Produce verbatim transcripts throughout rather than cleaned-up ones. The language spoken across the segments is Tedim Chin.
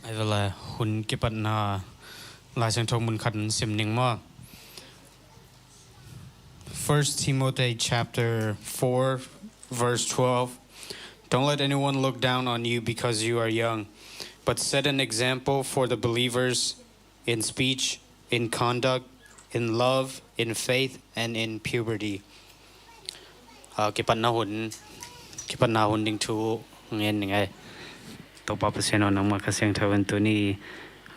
Ai vela hun kipatna Lai Siangtho mun khat sim ning maw. First Timothy chapter four, verse twelve. Don't let anyone look down on you because you are young, but set an example for the believers in speech, in conduct, in love, in faith, and in purity. Ah, kipatna hun, kipatna hun ding thu ngen ning ei. Topa Pasian aw, nangmah Kha Siangtho in tuni,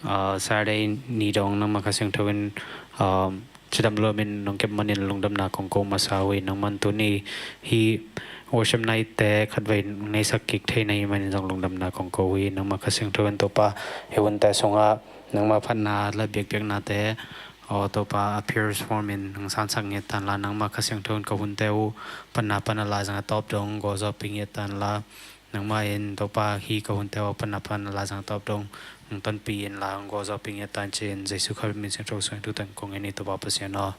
ah, Saturday ni dong nangmah Kha Siangtho in, ah, cidam luamin nong kep manin lungdamna kong ko masa uh hi. Nangmah in tuni hih worship night te khatvei neisak kik thei na hih manin zong lungdamna kong ko uh hi. Nangmah Kha Siangtho in Topa hih hunte sungah nangmah phatna la biakpiaknate, aw Topa, a purest form in hong sansak ngiat tanla, nangmah Kha Siangtho in ka hunte uh phatna pan a laizang a tawp dong gawzaw pih ngiat tanla, nangmah in Topa hih ka hunte uh phatna pan a laizang a tawp dong hong tonpih inla hong gawzaw pih ngiat tan ci-in Jesuh Kha min siangtho sungin thu teng kong ngen hi Topa Pasian aw.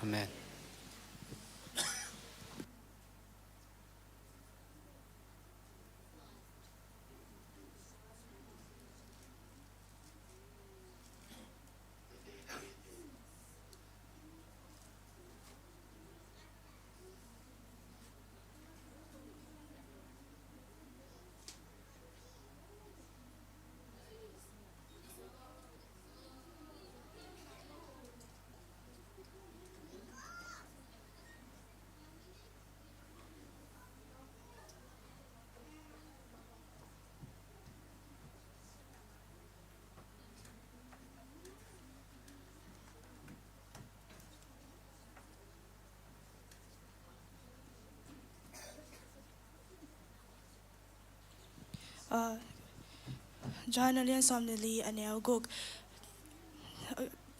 Amen. Ah, Johan a lian sawm le li a neu guk.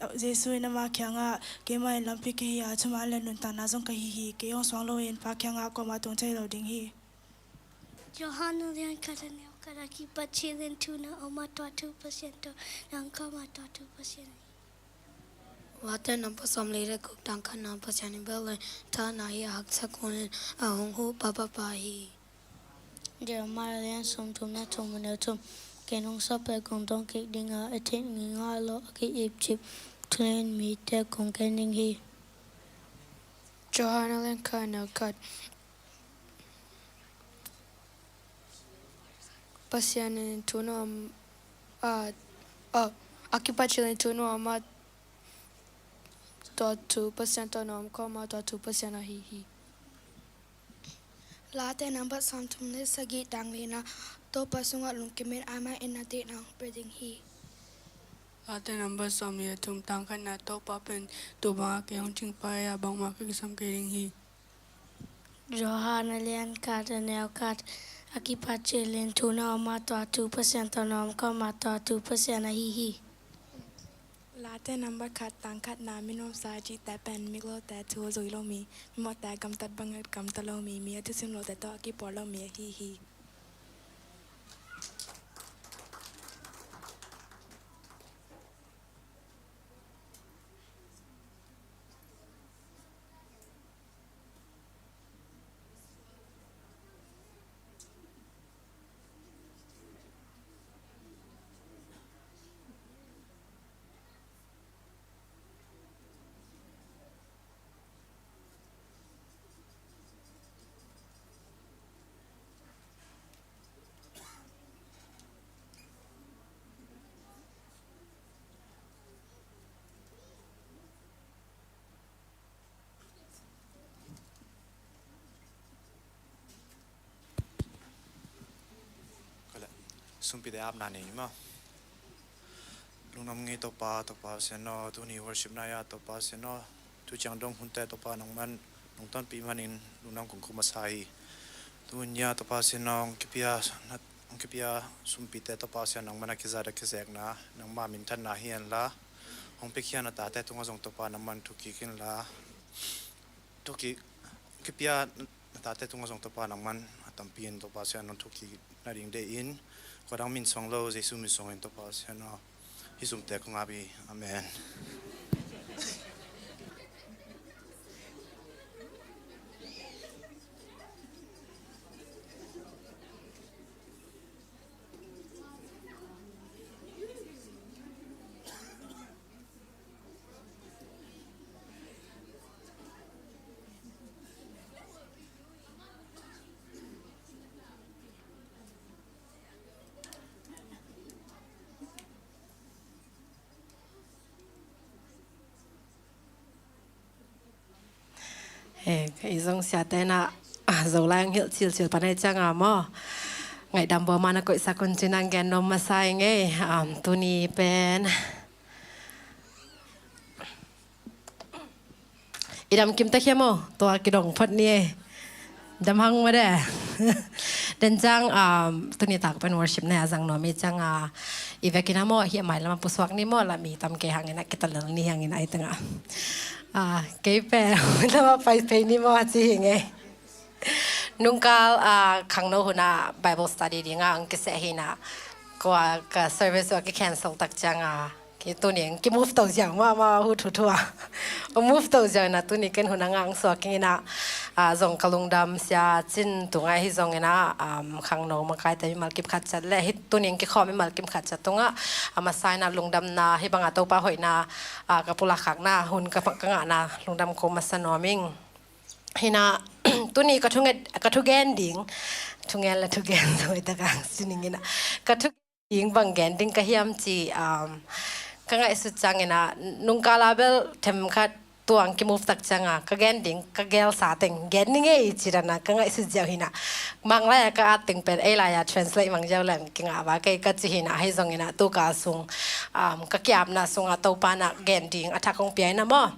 Ah, Jesuh in ama kiangah, "Keimah in lampi ka hi a, thuman le nuntakna zong ka hi hi. Kei hong suang loin Pa kiangah kuamah tung thei lo ding hi." Johan a lian khat a neu khat. A kipat cilin thu na om a, tua thu Pasian tawh na om kawm a, tua thu Pasian ahi hi. Late number sawm li le guk, tang khatna. Pasian in bel le thahna hih a haksa kunin a hong huh pahpah pa hi. Jeremiah a lian sawmthum le thum a neu thum. Ken hong sa pek kong dawng kik ding a, a theih ngingah lo a ki-ipcip thuneihna mite kong ken ding hi. Johan a lian khat a neu khat. Pasian in thu na om a, a, a kipat cilin thu na om a, tua thu Pasian tawh na om kawm a, tua thu Pasian ahi hi. Late number sawmthum le sagih, tang lina. Topa sungah lungkimin, amah in na deihna hong pia ding hi. Late number sawm le thum, tang khatna. Topa pen tua bangah kei hong cingpah a, bangmah ka kisam kei ding hi. Johan a lian khat a neu khat. A kipat cilin thu na om a, tua thu Pasian tawh na om kawm a, tua thu Pasian ahi hi. Late number khat, tang khatna. Min nuamsa a cihte pen miglote thu zui lo mi, mimawhte gamtat bangin gamta lo mi, mi a thusim lote tawh a kipawl lo mi ahi hi. Sumpite apna nei maw. Lungnuam ngei Topa, Topa Pasian aw, tuni worship night ah Topa Pasian aw, tu ciang dong hunte Topa nangman nong tonpih manin lungnuam kong ko masa hi. Tuni ah Topa Pasian aw, hong kipia, hong kipia sumpite Topa Pasian nangman a kizat a kizekna nangma minthanna hi henla, hong piakhia na tate tungah zong Topa nangman thukik inla, thukik, kipia na tate tungah zong Topa nangman a tampi in Topa Pasian nong thukik nading deih in, kua dang min suang lo, Jesuh min suangin Topa Pasian aw, hih sumte kong ap hi. Amen. Eh, i zong siate na, ah, Zolai ang hilh cilcil pan ei cianga maw. Ngaihdam bawma na koihsak un cin ang gen nuam masa i ngei. Um, tuni pen i dam kim ta khia maw, tua kidong phot ni ei. Dam hang mah de. Den ciang, um, tuni tak pen worship na a zang nuam i cianga, i vekin a maw, hi a mai lama pusuak ni maw, la mi tam kei hangin a kitalel ni hangin a i tengah. Ah, kei pen lama pai pei ni maw a ci hi ngei. Nungkal, ah, khangno huna Bible study dinga ang kiseh hina, kua ka service uh a ki cancel tak cianga, ki tuni ang ki move to ziau mah mah hu thu thu a. Move to ziau ina tuni ken huna ngang suak ina, ah, zong ka lungdam sia cin tunga hi zong ina, um, khangno makaite mimal kim khat ciat le hi tuni ang kikhawm mimal kim khat ciat tunga, a masa ina lungdamna hi banga Topa hoihna, ah, ka pulak khakna hun ka, ka ngahna lungdam ko masa nuam ing. Hina, tuni ka thungen, ka thugen ding, thungen la thugen zoi ta kang sining ina. Ka thugen ding bang gen ding ka hiam ci, um, ka ngaihsut ciang ina, nungkala bel themkhat tuang ki move tak cianga, ka gen ding, ka gel sa teng, gen ni ngei ci dana, ka ngaihsut ziau hina. Manglai a ka at teng pen, ei lai a translate mang ziau leng, ki ngah ba kei ka ci hina, hei zong ina, tu ka sung, um, ka kiapna sunga Topa na gen ding, a thak hong pia ina maw.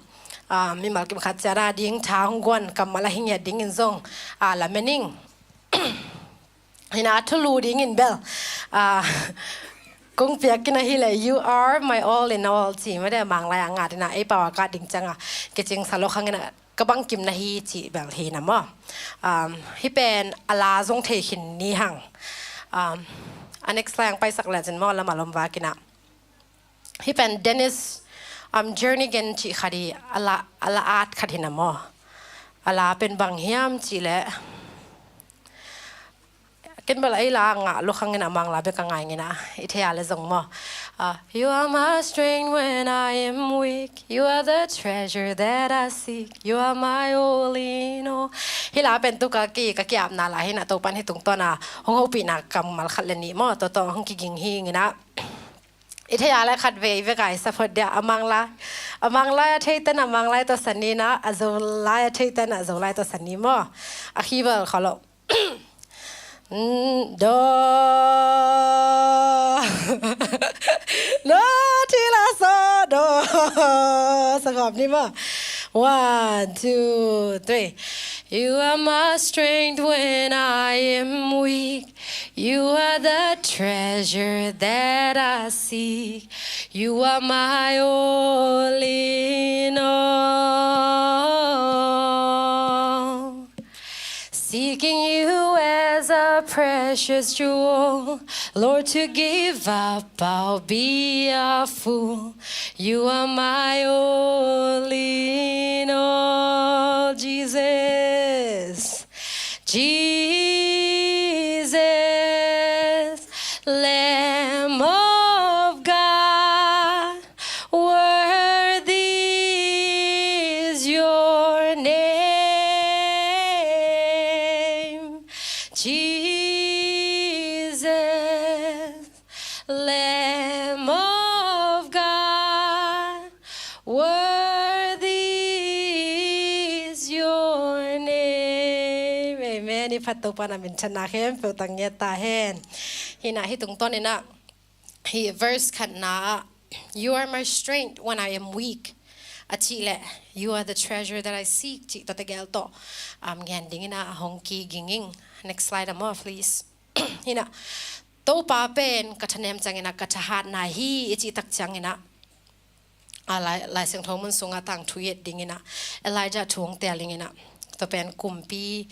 Ah, mimal kim khat ciat a ding tha hong guan kammal a hi ngiat dingin zong, ah, lamen ing. Hina a thulu dingin bel, ah, kong piak ina hi le, "You are my all in all," ci mah de Manglai a ngat ina ei pau a ka ding cianga kicing sa lo khang ina ka bang kim na hi ci bel hina maw. Um, hi pen a la zong thei khin ni hang. Um, a next lai ang paisak le cin maw lama lom vak ina. Hi pen Dennis, um, Jernigan ci khat hi a la, a la at khat hina maw. A la pen bang hiam ci le. Ken bel ei la ngah lo khang ina Mangla bek a ngai ina. I thei a le zong maw. Ah, "You are my strength when I am weak. You are the treasure that I seek. You are my all in all." Hi la pen tu ka ki, ka kiapna la hina Topan hi tungtona hong hopihna kammal khat le ni maw. Toto hong kiging hi ina. I thei a le khat vei vek a i sa phot dia, a Manglai, a Manglai a thei ten a Manglai tawh sa ni ina, a Zolai a thei ten a Zolai tawh sa ni maw. A khi bel kha lo. Mm, do. Do, ti, la, so, do. Sa khop ni maw. One, two, three. You are my strength when I am weak. You are the treasure that I seek. You are my all in all. Seeking you as a precious jewel. Lord, to give up, I'll be a fool. You are my all in all, Jesus. Jesus, Lamb of God, worthy is your name. Jesus, Lamb of God, worthy is your name. Amen. I phat Topa na minthanna khempeuh tang ngiat ta hen. Hina hi tungtawn ina hi verse khatna, "You are my strength when I am weak," a cih le, "You are the treasure that I seek," cih tawtegel tawh, um, ngen ding ina hong kiging ing. Next slide a maw, please. Hina, Topa pen ka thanem ciang ina ka thahatna hi i cih tak ciang ina, a, Lai, Lai Siangtho mun sunga tangthu i et ding ina, Elijah thu hong tel ding ina, tua pen kumpi,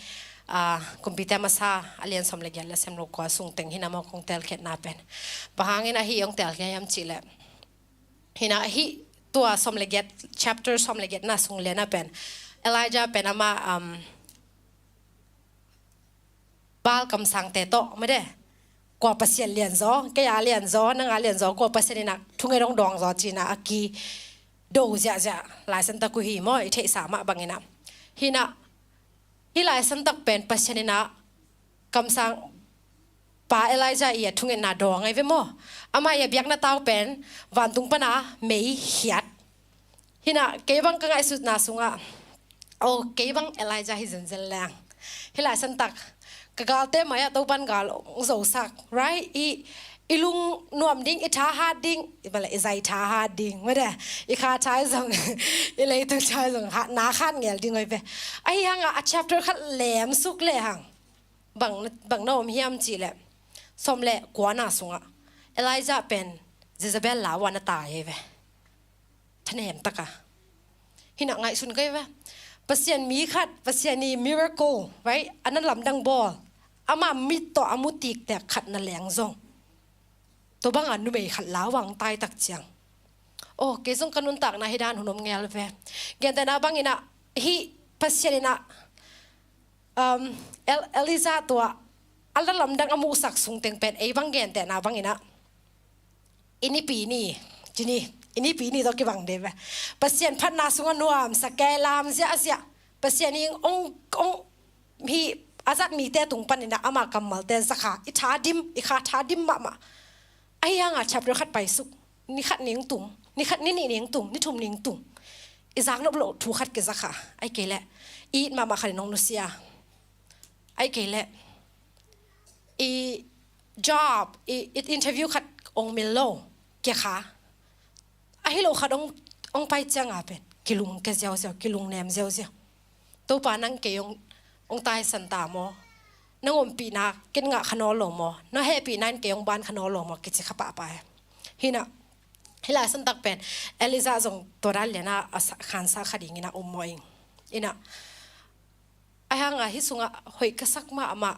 a, Kumpite Masa a lian sawm le giat le sem lo kua sung teng hina maw kong telkhiatna pen. Bang hangin a hi hong telkhia hiam cih le. Hina hi tua sawm le giat, chapter sawm le giatna sung liana pen. Elijah pen ama, um, Baal kamsangte tawh, mede. Kua Pasian lianzaw, kei a lianzaw, nang a lianzaw, kua Pasian ina thunget hong dawngzaw cina a kido ziahziah Lai Siangtho uh hi maw, i theihsa mah bang ina. Hina, hi Lai Siangtho pen Pasian ina kamsang pa Elijah i a thungetna dawng ahi ve maw. Ama i a biakna tau pen vantung pana mei khiat. Hina, kei bang ka ngaihsutna sunga Oh, kei bang Elijah hi zenzen leng. Hih lai santak ka galte mai-ah Topan gal hong zosak, right? I, i lung nuam ding, i tha hat ding, i bale i zai tha hat ding, made, i kha tha zong, i leitung tha zong hat, na khat ngel ding oi ve. Ahi hanga a chapter khat lem suk le hang, bang, bang na om hiam cih leh, sawm le kuana sungah Elijah pen Jezebel lau ah na tai ei ve. Thanem taka. Hinah ngaihsun kei ve. Pasian mi khat, Pasian i miracle, right? A na lamdang bawl, ama mit tawh a mu tiktek khat na leng zong, tua banga numei khat lau ah hong tai tak ciang, oh, kei zong ka nuntakna hih dan hun om ngel ve. Gentehna banginah, hih Pasian inah, um, El-, Elijah tua a la lamdang a muhsak sungteng pen ei bang gentehna banginah, i nipi ni, ci ni, i nipi ni tawh kibang de ve. Pasian phatna sungah nuamsa kei lam ziahziah, Pasian in hong, hong, hih a zat mite tung paninah ama kammalte zakha, i tha dim, i kha tha dim mahmah. Ahi hanga chapter khat paisuk, ni khat ning tung, ni khat, ni nih ning tung, ni thum ning tung, i zaknop loh thu khat kizakha. Ahih kei leh i it mahmah khat in hong nusia. Ahih kei leh i job, i, i interview khat hong mil lo, kia kha. Ahi lo khat hong, hong pai cianga pen kilung kia ziauziau, kilung nem ziauziau. Topa, nang kei hong, hong taisan ta maw? Nang ompihna ken ngah kha nawn lo maw? Na hehpihna in kei hong ban kha nawn lo maw? Kici kha pahpah e. Hinah, hih lai santak pen Elijah zong tua dan liana a sa-, khansa kha dinginah um maw ing. Inah, ahi hanga hih sungah hoih ka sak mahmah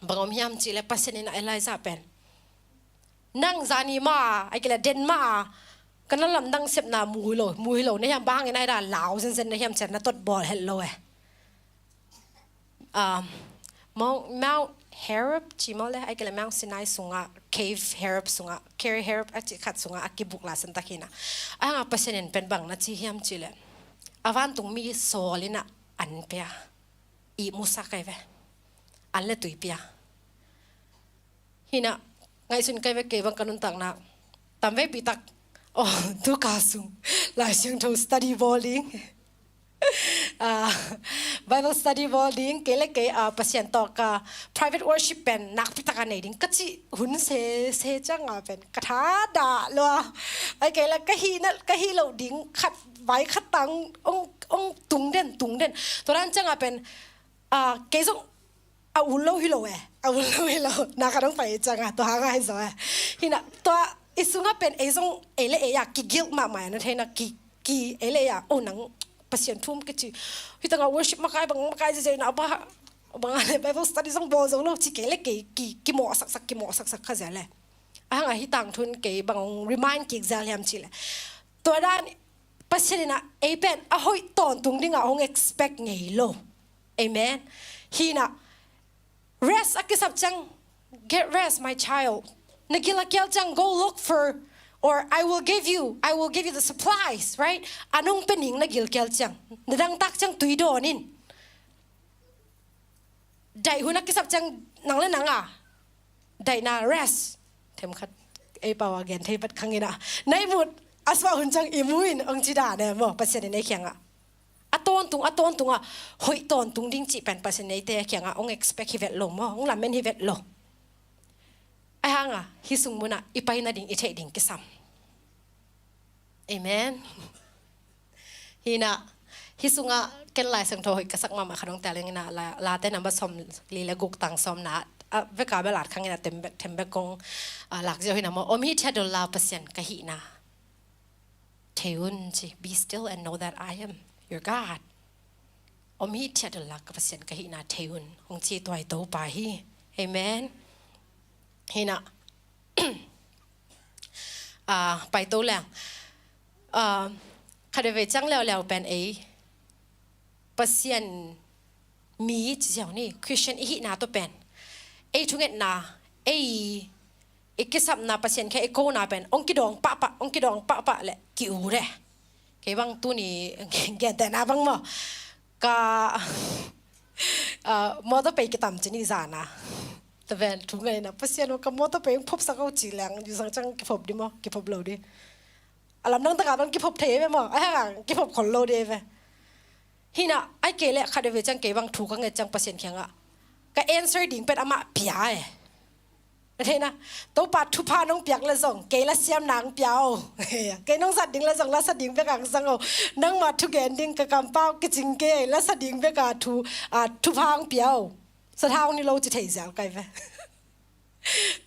bang om hiam cih leh Pasian inah Elijah pen, nang zani mah a, ahih kei leh den mah a, ka na lamdang sepna mu hi lo, mu hi lo na hiam? Bang hangin ahih dan lau zenzen na hiam cih leh na tot bawl het lo e. Um, Mount, Mount Horeb ci maw le, ahih kei leh Mount Sinai sungah, Cave Horeb sungah, Cave Horeb a cih khat sungah a kibuk lai santak hinah. Ahi hanga Pasian in pen bang na ci hiam cih leh, a vantung mi sawl inah an pia, ihmusak ei ve. An le tui pia. Hinah, ngaihsun kei ve, kei bang ka nuntakna tamveipi tak, oh, tu ka sung Lai Siangtho study bawl ding, ah, Bible study bawl ding, kei le kei, ah, Pasian tawh ka private worship pen nakpi taka nei ding ka cih hun sese cianga pen ka thadah lua. Ahih kei leh ka hihna, ka hih loh ding khat vai khat tang hong, hong tung den, tung den. Tua dan cianga pen, ah, kei zong a ul lo hi lo e, a ul lo hi lo. Na khat hong pai cianga tua hang ahi zaw e. Hinah tua i sungah pen ei zong ei le ei a ki guilt mahmah e, na theina ki, ki ei le ei a, oh, nang Pasian thu om kici, hih tangah worship makai bang makai ziahziah inah, bang, bang a le Bible study zong bawl zo lo ci, kei le kei ki, kimawh saksak, kimawh saksak kha zia le. Ahi hanga hih tangthu in kei bang hong remind kik zel hiam cih leh, tua dan Pasian inah ei pen a hoih tawntung dingah hong expect ngei lo. Amen. Hinah, rest a kisap ciang, "Get rest, my child." Na gil a kial ciang, "Go look for, or I will give you, I will give you the supplies," right? A nong pe ning na gil kial ciang. Na dangtak ciang tui dawn in. Daih hun a kisap ciang nang le nang a daihna, rest. Themkhat ei pau a gen thei vat khanginah, na ihmut a suah hun ciang ihmu in hong ci dan e maw, Pasian in ei kiangah. A tawntung, a tawntung a hoih tawntung ding cih pen Pasian in eite kiangah hong expect hi vet lo maw, hong lamen hi vet lo. Ahi hanga hih sung munah i pai nading, i theih ding kisam. Amen. Hinah, hih sungah ken Lai Siangtho hoih ka sak mahmah khat hong tel inginah, La, Late number sawmli le guk, tang sawmna, a, veka bel at khanginah, thembek, thembek kong, a, lak ziau hinah maw. Om hithiat un la, Pasian ka hihna thei un ci. "Be still and know that I am your God." Om hithiat un la, ka Pasian ka hihna thei un, hong ci, tua i Topa hi. Amen. Hinah, ah, paito leng, ah, khat veivei ciang leuleu pen ei Pasian mi ci ziau ni, Christian i hihna tawh pen ei thungetna, ei i kisapna, Pasian kiang i kona pen hong kidawng pahpah, hong kidawng pahpah le ki-ut e. Kei bang tuni gentehna bang maw, ka, ah, mawtaw pei kitam ci ni zana. Taven thu ngaina, Pasian aw, ka mawtaw pei hong phopsak o ci leng, yu sang ciang kiphop di maw, kiphop lo di. A lamdang takah bang kiphop thei ve maw, ahi hang kiphop khol lo di ve. Hi na, ai kei le khat veve ciang kei bang thu ka nget ciang Pasian kiangah ka answer ding pen amah pia e. Na thei na, Topa thupha nong piak le zong kei la siam nang pia o. Kei nong zat ding le zong la sa ding bek ang zang o. Nangmah thugen ding ka kampau kicing kei la sa ding bek a thu, a, thupha ang pia o. Sa thau ni lo ci thei zial kai ve.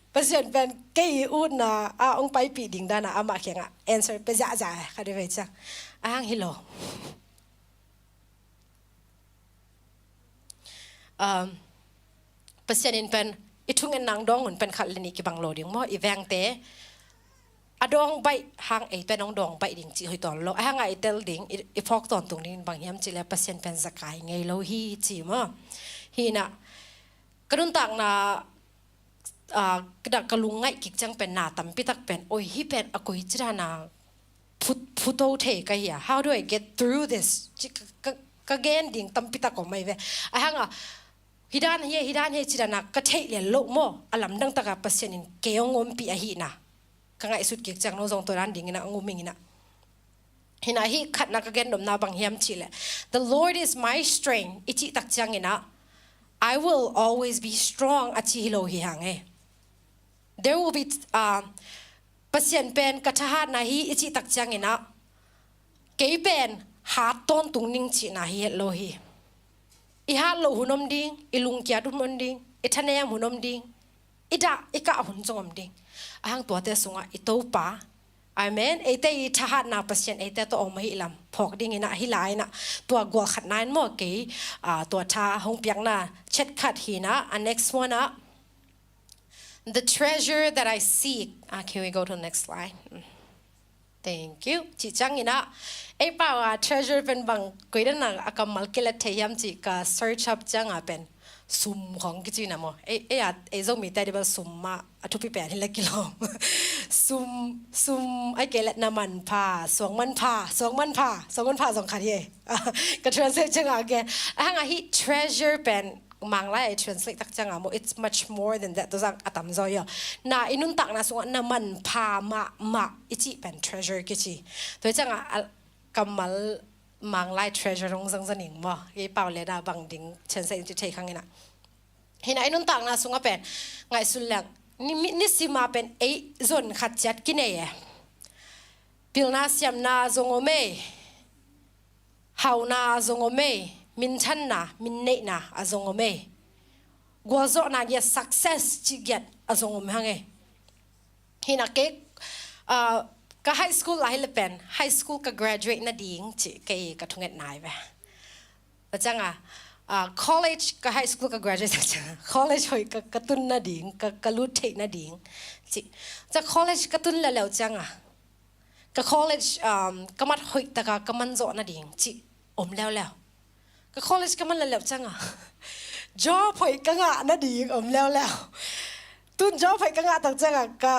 Pasian pen kei utna a ong paipih ding dana amah kiangah answer pe ziahziah e, khat veve ciang. Ahang hi lo. Um, Pasian in pen i thungetna dawng hun pen khat le nih kibang lo ding maw, i vengte a dawng baih hang ei pen ong dawng baih ding cih hoih tawn lo. Ahang a i tel ding, i, i phawk tawntung ding bang hiam cih le Pasian pen zakai ngei lo hi ci maw. Hi na, ka nuntakna, ah, ka dak ka lungngaih kik ciang pen na tampi tak pen, oi, hi pen a koi ci dana phu, phuto thei ka hi a. How do I get through this? Ci ka, ka, ka gen ding tampi tak om mai ve. Ahang a, hi dan hi, hi dan hi ci dana ka theih lian lo maw. A lamdang taka Pasian in kei ong ompih ahihna ka ngaihsut kik ciang no zong tua dan dingin a ong um ing ina. Hi na, hi khatna ka gen nopna bang hiam cih le, "The Lord is my strength," i cih tak ciangin a, "I will always be strong," a ci hi lo hi hang e. There will be, uh, Pasian pen ka thahatna hi i cih tak ciangin a, kei pen hat tawntung ning cihna hi het lo hi. I hat loh hun om ding, i lungkiat hun om ding, i thanem hun om ding, i dah i kah hun zong om ding. Ahang tuate sungah i Topa, amen, eite i thahatna Pasian eite tawh om ahih lam phawk dingin a, hi lai ina, tua gual khatna in maw kei, ah, tua tha hong piakna chet khat hi na, a next one ah, "The treasure that I seek." Ah, can we go to the next slide? Mm. Thank you. Cih ciangin a, ei pau a treasure pen bang, koi dan a, a kammal kilet thei hiam cih ka search up ciang a pen sum khong kici na maw. Ei, ei a, ei Zomite a di bel sum mah a thupi pen hi le kilawm. Sum, sum, ai kei le na manpha, suang manpha, suang manpha, suang manpha zong khat hi e. Ka translate ciang a ke. Ahang a hi treasure pen Manglai a i translate tak ciang a maw, it's much more than that. Tua zang a tam zaw hi aw. Na i nuntakna sungah na manpha mahmah i cih pen treasure kici. Tua ciang a, a kammal Manglai treasure hong zangzang ing maw. Ei pau le na bang ding translate in ci thei khang ina. Hi na i nuntakna sungah pen ngaihsun leng, ni, mi, nisima pen ei zon khat ciat kinei e. Pilna siamna zong om e. Hauna a zong om e, minthanna, minneihna a zong om e. Gualzawhna ngiat, success cih giat a zong om hang e. Hi na kei, ah, ka high school lai hi le pen, high school ka graduate nading cih kei ka thunget nai ve. Tua ciang a, ah, college, ka high school ka graduate ciang a, college hoih ka, ka tun nading, ka, ka lut theih nading cih. Tua college ka tun leuleu ciang a, ka college, um, ka mat hoih taka ka man zawh nading cih om leuleu. Ka college ka man leuleu ciang a, job hoih ka ngah nading om leuleu. Tun job hoih ka ngah tak ciang a, ka,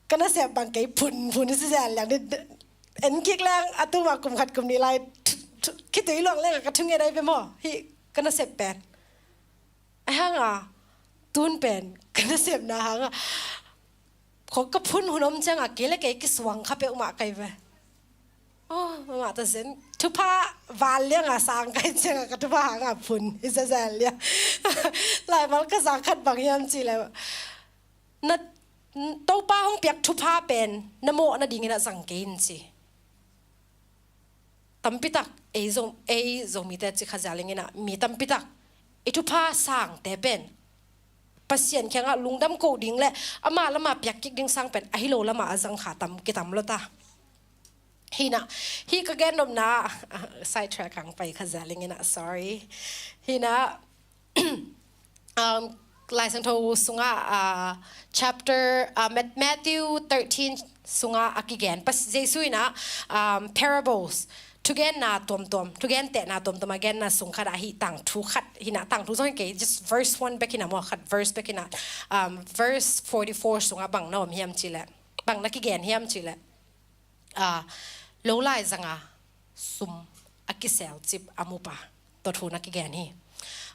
ka nasep bang kei phunphun i si zel liang. En kik leng a tuma kum khat kum nih lai, thu, thu, khitui luang leng a ka thunget ai ve maw. Hi ka nasep pen. Ai hang a, tun pen ka nasepna hang a, kho ka phun hun om ciang a, kei le kei kisuang kha peuhmah kai ve. Oh, mama ta zen. Thupha val liang a sang kai ciang a, ka thupha hang a phun i zazel liang. Laimal ka zak khat bang hiam cih le, na, Topa hong piak thupha pen na mawh nadingin a zang kei in ci. Tampitak ei Zo, ei Zomite ci kha zia lengin a, mi tampitak i thupha sangte pen Pasian kiangah lungdam ko ding le amah lamah piak kik ding sang pen ahi lo lamah a zang kha tam, kitam lo ta. Hi na, hi ka gen nopna, side track ang pai kha zia lengin a, sorry. Hi na, um, Lai Siangtho sungah, uh, chapter, uh, Mat-, Matthew thirteen sungah a kigen. Pas-, Jesu in a, um, parables, thugenna tuamtuam, thugentehna tuamtuam a genna sung khat ah hi tangthu khat hi na, tangthu zong hi kei, just verse one bek hi na maw, khat verse bek hi na, um, verse forty-four sungah bang na om hiam cih leh, bang na kigen hiam cih leh, ah, lo lai zanga sum a kiselcip a mupa, tua thu na kigen hi.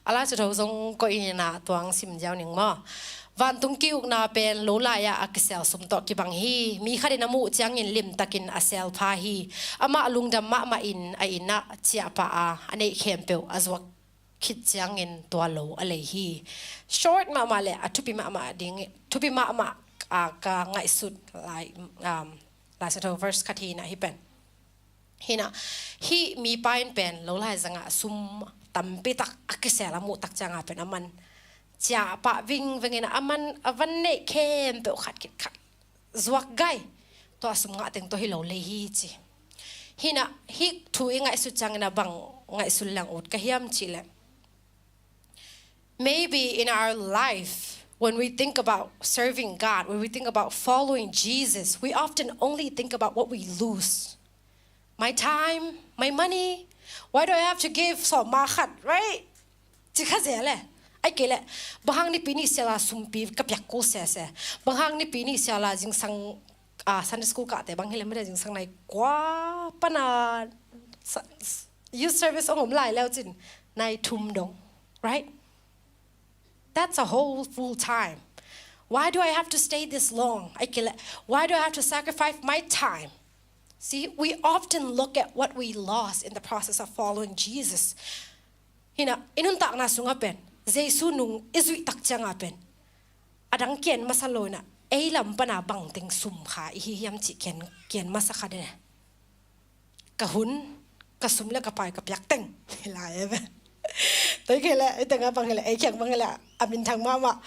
A Lai Siangtho zong koih hi na, tua ang sim ziau ning maw. Vantung ki-ukna pen lo lai-ah a kisel sum tawh kibang hi. Mi khatin a muh ciangin limtakin a selpha hi. Amah lungdam mahmah in a innah ciahpah a, a neih khempeuh a zuak khit ciangin tua lo a lei hi. Short mahmah le a thupi mahmah ding, thupi mahmah, ah, ka ngaihsut lai, um, Lai Siangtho verse khat hi inah hih pen. Hi inah, hih mipa in pen lo lai zangah sum tampi tak a kisel a muh tak ciangah pen aman ciahpah vingveng inah aman a van neih khempeuh khat khit khat zuak gai. Tua sum ngah teng tawh hi lo lei hi ci. Hi inah, hih thu i ngaihsut ciangin a bang ngaihsun leng ut ka hiam cih leh, maybe in our life, when we think about serving God, when we think about following Jesus, we often only think about what we lose. My time, my money, why do I have to give sawm ma khat, right? Ci kha zel e. Ai kei leh, bang hang Nipi ni siala sumpi ka piak kul sese? Bang hang Nipi ni siala zingsang, ah, Sunday school kahte bang hi leh, mede zingsang nai kua pana sa-, youth service ong om lai leu cin nai thum dong, right? That's a whole full time. Why do I have to stay this long? Ai kei leh, why do I have to sacrifice my time? See, we often look at what we lost in the process of following Jesus. Hi inah, i nuntakna sungah pen, Jesu nung i zuih tak ciangah pen, a dang kian masa lo inah, ei lam pana bangteng sum kha i hi hiam cih kian, kian masa kha den e. Ka hun, ka sum le ka pai ka piak teng hi lai e ve. Toi kei leh, i tengah bang hi leh, ei kiang bang hi leh, a minthang mahmah.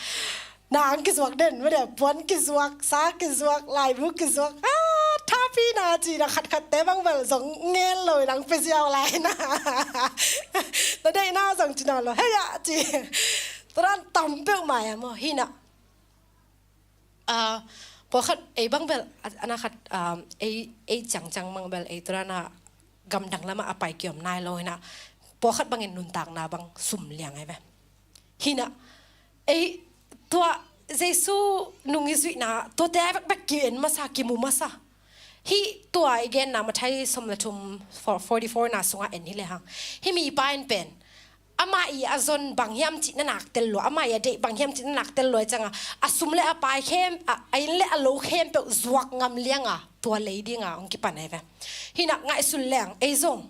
Na ang kizuak den, mede puan kizuak, sa kizuak, laibu kizuak, ah, thapi na ci na khatkhatte bang bel zong ngen lo inang pe ziau lai na. Na deih na zong ci na lo, hei ah ci. Turan tam peuh mai a maw, hi inah. Ah, pawlkhat ei bang bel, a, a na khat, ah, ei, ei ciangciang bang bel, ei turan a gamdang lamah a pai kiom nai lo hi inah. Pawlkhat bangin nuntakna bang sum liang ai ve. Hi inah, ei, tua Jesu nung i zuihna, tuate ai bekbek ki-en masa, kimu masa. Hih tua i genna Matthai sawm le thum, forty-four na sungah en hi lehang. Hih mipa in pen, amah i a zon bang hiam cih na nak tel lua, amah i a deih bang hiam cih na nak tel lua i ciangah, a sum le a pai khem, a, a inn le a lo khempeuh zuak ngam lianga, tua lei dinga ong kipan ai ve. Hi inah ngaihsun leng, ei zong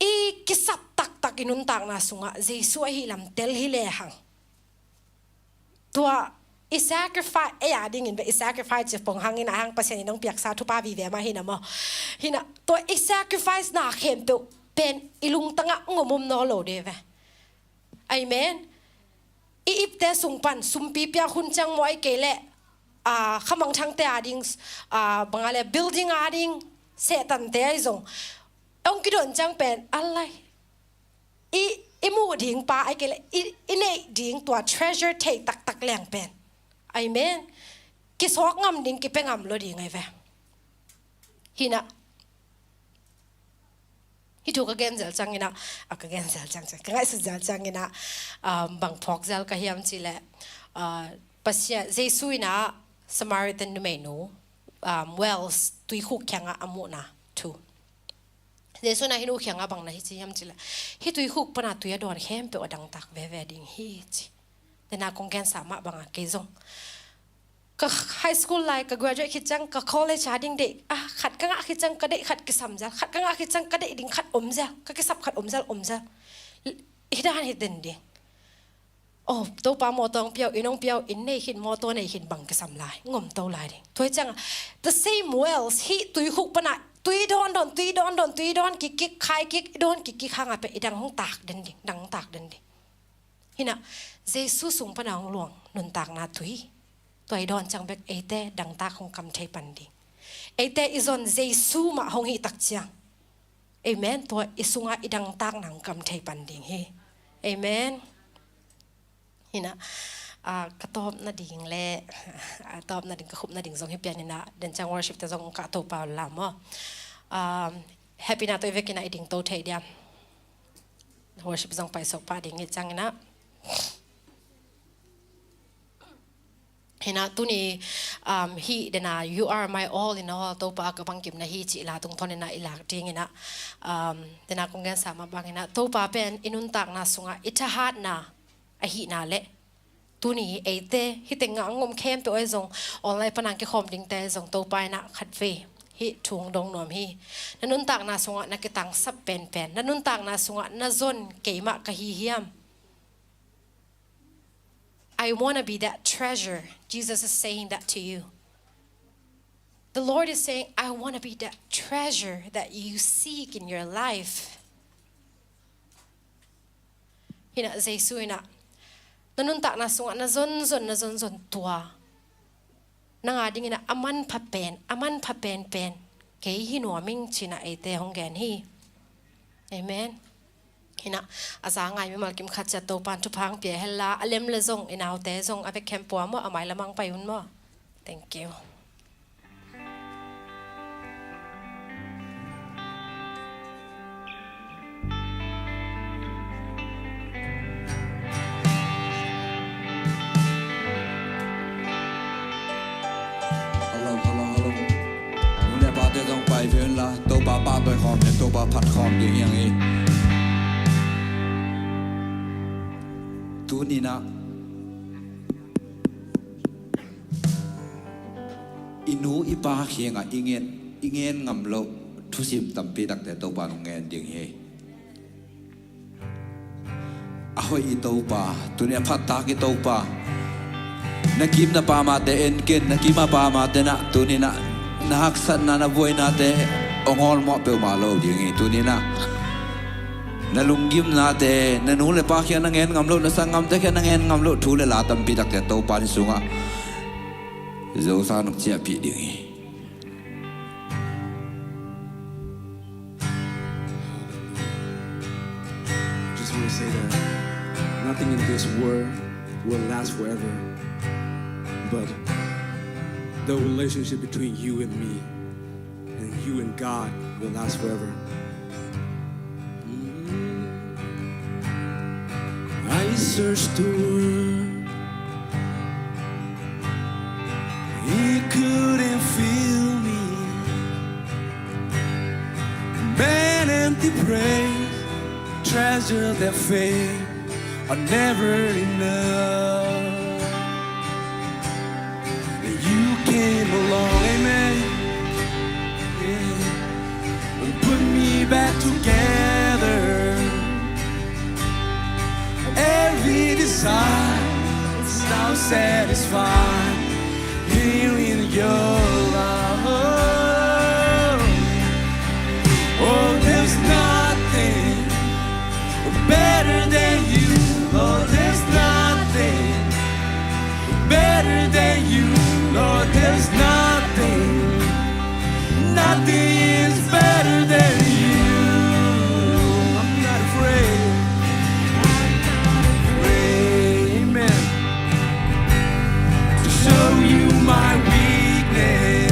i kisap taktak i nuntakna sungah Jesu ahi lam tel hi lehang, tua i sacrifice, ei a dingin ve i sacrifice ci pong hangin a hang Pasian in ong piaksa thupha vive mah hi inah maw. Hi inah, tua i sacrifice na khempeuh pen i lungtangah ngomom naw lo de ve. Amen. I ipte sung pan sumpi piak hun ciang maw, ai kei leh, ah, khamangthangte a ding, ah, bang a leh building a ding, sehtante ai zong ong kidawn ciang pen, a lai, i, i muh ding pa, ai kei leh, i, i neih ding tua treasure thei taktak leng pen, amen, kisawk ngam ding, kipia ngam lo ding ai ve. Hi inah, hih thu ka gen zel ciang inah, a, ka gen zel ciang ciang, ka ngaihsut zel ciang inah, um, bang phawk zel ka hiam cih leh, uh, Pasian, Jesu inah Samaritan numeinu, um, wells, tuikhuk kiangah a muhna thu. Jesu inah hih nu kiangah bang na hi ci hiam cih leh, hih tuikhuk pana tui a dawn khempeuh a dangtak veve ding hi ci. Dena kong gensa mah banga kei zong, ka high school lai, ka graduate khit ciang, ka college a ding deih, ah, khat ka ngah khit ciang ka deih khat kisam zel, khat ka ngah khit ciang ka deih ding khat om zel, ka kisap khat om zel, om zel. Hi dan hi den ding. Oh, Topa mawtaw ong piau, inn ong piau, inn nei khin, mawtaw nei khin, bang kisam lai, ngom to lai ding. Tua hi cianga, the same wells, hih tuikhuk pana tui dawn dawn, tui dawn dawn, tui dawn kik kik, khai kik, dawn kik kik hanga pen i dang hong tak den ding, dang tak den ding. Hi inah, Jesu sung pana hong luang nuntakna tui, tua i dawn ciang bek eite dangtak hong kam thei pan ding. Eite i zon Jesu mah hong hih tak ciang, amen, tua i sungah i dangtakna hong kam thei pan ding hi. Amen. Hi inah, ah, ka tawp nading le, ah, tawp nading, ka khup nading zong hi pian inah, den ciang worship te zong ka to pau la maw. Um, happy na to i vekin ah i ding to thei diam. Worship zong pai sok pah ding hi ciang inah. Hi inah tuni, um, hih dena, "You are my all in all, Topa ka bangkimna hi," cih la tungtawn inah i lak ding inah, um, dena kong gensa mah bang inah, Topa pen i nuntakna sungah i thahatna ahihna le Tuni eite hih tengah a ngom khempeuh ahi zong, online pan a kikhawm dingte ahi zong, Topa in ah khatvei hih thu hong dong nuam hi. Na nuntakna sungah na kitangsap penpen, na nuntakna sungah na zon keimah ka hi hiam? I wanna be that treasure. Jesus is saying that to you. The Lord is saying, "I wanna be that treasure that you seek in your life." Hi in ah Jesu in ah na nuntakna sungah na zonzon, na zonzon tua nang a dingin ah a manpha pen, a manpha penpen kei hi nuam ing ci in ah eite hong gen hi. Amen. Hi in ah a za ngai mimal kim khat ciat Topa'n thupha hong pia hen la, a lem le zong, i naute zong a bek khempeuh maw, a mai lamah hong pai un maw. Thank you. Hello, hello, hello. Nu le pate zong pai ve un la, Topa pahtawi khawm le Topa phat khawm ding hi hang hi. Tuni in ah i nu i pa kiangah i ngen, i ngen ngam loh thusim tampi takte Topa in hong ngen ding hi. A hoih i Topa, tuni a phattak i Topa. Na kim na pamate en ken, na kim a pamate in ah tuni in ah na haksatna, na buainate hong hawlmawh peuhmah lo ding hi. Tuni in ah na lunggimnate, na nu le pa kiang na ngen ngam loh, na sanggamte kiang na ngen ngam loh thu le la tampi takte Topa in sungah zosan hong ciahpih ding hi. Just want to say that nothing in this world will last forever, but the relationship between you and me and you and God will last forever. I searched the world, it couldn't fill me. Men and the praise, treasure that fade are never enough. You came along, amen, yeah, and put me back together. Every desire is now satisfied here in your love. Oh, there's nothing better than you. Oh, there's nothing better than you. Lord, there's nothing, nothing is better than you. I'm not afraid. Amen. To show you my weakness.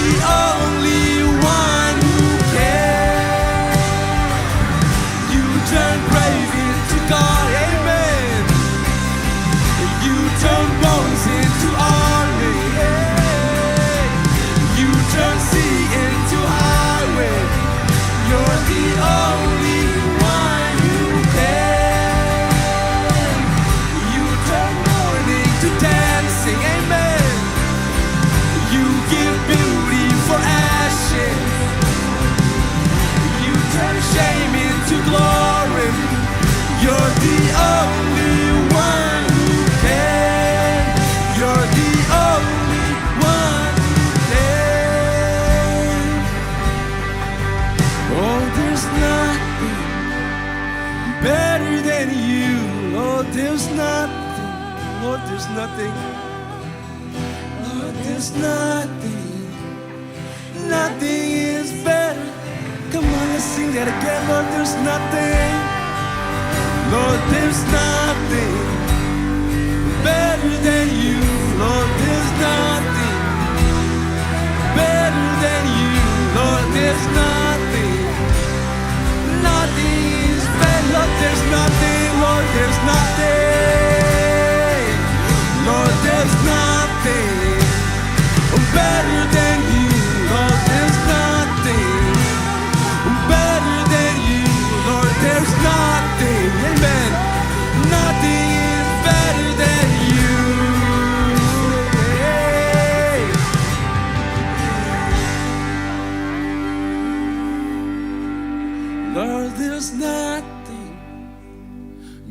The only one who can. You turn grave into God, amen. You turn bones into army, yeah. You turn sea into highway. You're the only one who can. You turn mourning to dancing, amen. You give beauty for ashes. You turn shame into glory. You're the only one who can. You're the only one who can. Oh, there's nothing better than you. Lord, there's nothing. Lord, there's nothing. Lord, there's nothing. Nothing is better. Come on, let's sing that again. Lord, there's nothing. Lord, there's nothing better than you. Lord, there's nothing better than you. Lord, there's nothing. Nothing is better. Lord, there's nothing. Lord, there's nothing. Lord, there's nothing better than you. Lord, there's nothing better than you. Lord, there's nothing. Amen. Nothing is better than you. Lord, there's nothing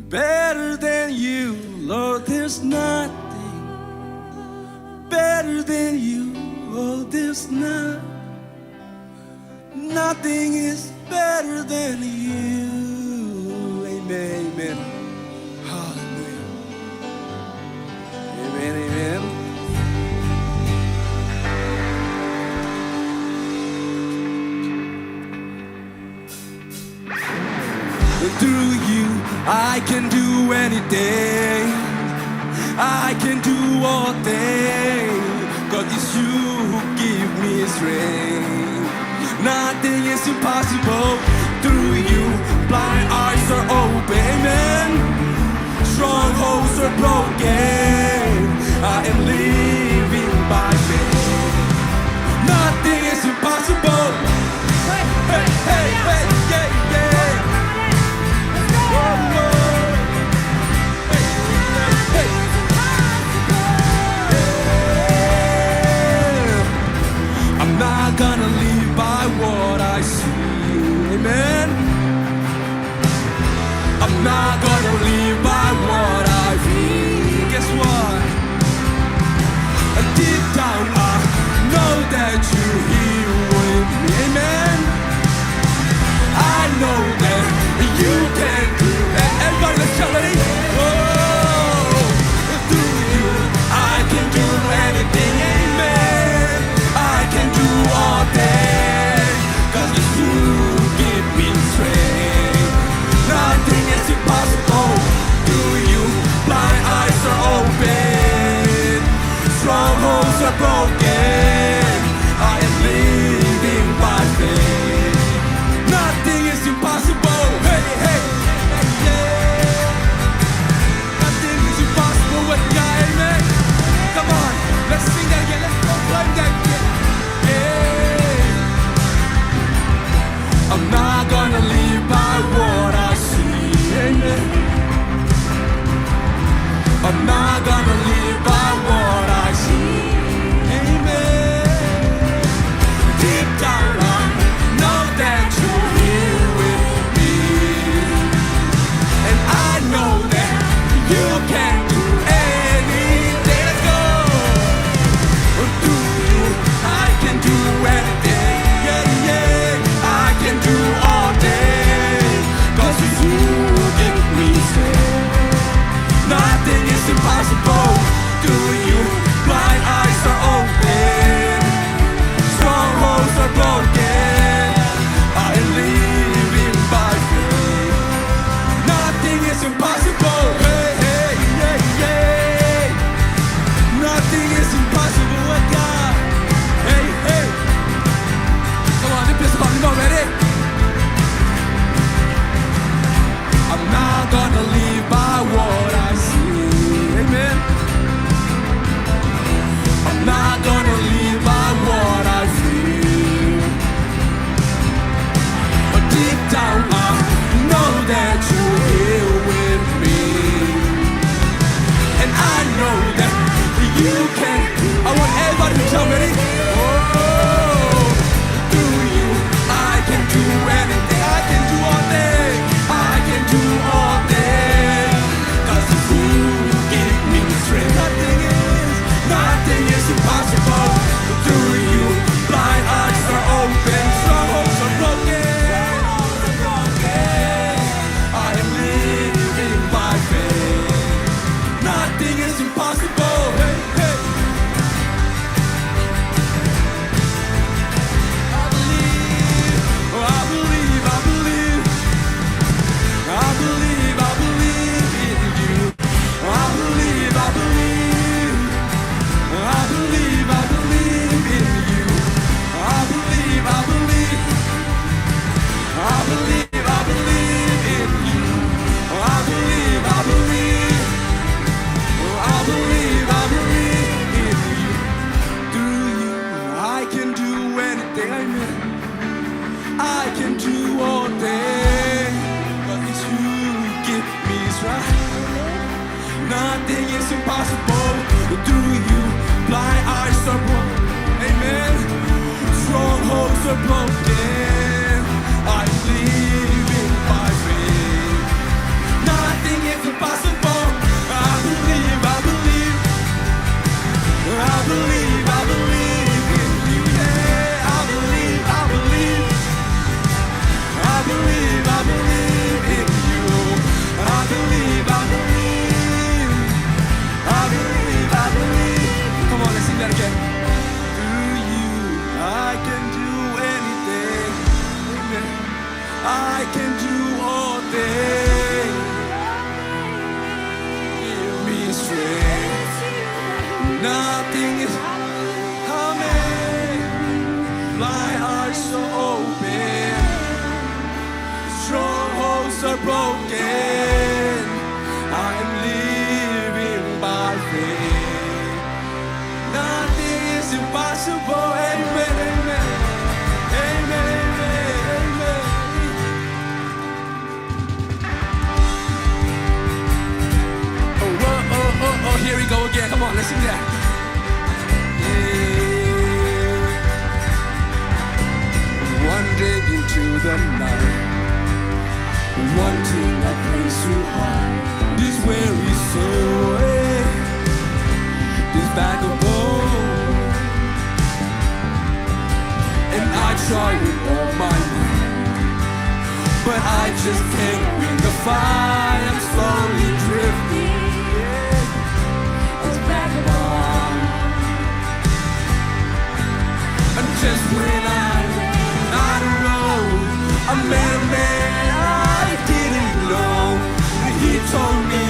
better than you. Lord, there's nothing better than you. Lord, there's not, nothing is better than you. Amen, amen. Hallelujah. Amen, amen. Through you, I can do anything. I can do all things. 'Cause it's you who give me strength. Nothing is impossible. Through you, blind eyes are open. Amen. Strongholds are broken. I am living by faith. Nothing is impossible. Hey, hey, hey, hey, yeah, yeah. Oh, Lord. Hey, hey, hey. Yeah. I'm not gonna live by what I see. Amen. I'm not gonna live by what I feel. Guess what? Deep down, I know that you're here with me. Amen. I know that you can do it. Everybody, let's shout, ready? Oh, through you, I can do anything. Amen. I can do all things. 'Cause it's you who give me strength. Nothing is impossible. Through you, blind eyes are open. Strongholds are broken. I am living by faith. Nothing is impossible. Hey, hey, yeah. Nothing is impossible with God, amen. Come on, let's sing that again. Let's proclaim that again. Yeah. I'm not gonna live by what I see, amen. I'm not gonna live by what I see, amen. Deep down, I know that you're here with me. And I know that you can do anything. Let's go. Through you, I can do anything. Yeah, yeah. I can do all things. 'Cause it's you who give me strength. Nothing is impossible. Through you, blind eyes are open. Strongholds are broken. I am living by faith. Nothing is impossible. Hey, hey, hey, hey. Nothing is impossible with God. Hey, hey. I know that you can. I want everybody to jump, ready? Oh, through you, I can do anything. I can do all things. I can do all things. 'Cause it's you who give me strength. Nothing is, nothing is impossible. Through you, blind eyes are open, strongholds are broken. I am living by faith. Nothing is impossible. Hey, hey. I believe, oh, I believe, I believe. I believe, I believe in you. I believe, I believe. I believe, I believe in you. I believe, I believe. I believe, I believe in you. I believe, I believe. I believe, I believe in you. Through you, I can do anything. Amen. I can do all things. 'Cause it's you who give me strength. Nothing is impossible through you. Blind eyes are open. Amen. Strongholds are broken. I'm living by faith. Nothing is impossible. I believe, I believe. I believe, I believe in you. Yeah, I believe, I believe. I believe, I believe in you. I believe, I believe. I believe, I believe. Come on, let's sing that again. Through you, I can do anything. Amen. I can do all things. Give me strength. Nothing is, amen. My eyes are open. Strongholds are broken. I am living by faith. Nothing is impossible. Amen, amen. Amen, amen, amen. Oh, oh, oh, oh, oh, here we go again. Come on, let's sing that. Yeah. Wandering into the night, wanting a place to hide. This weary soul, eh, this vagabond. And I try with all my might, but I just can't win the fight. I'm slowly drifting, yeah, as vagabond. And just when I, I don't know, I met a man I didn't know. And he told me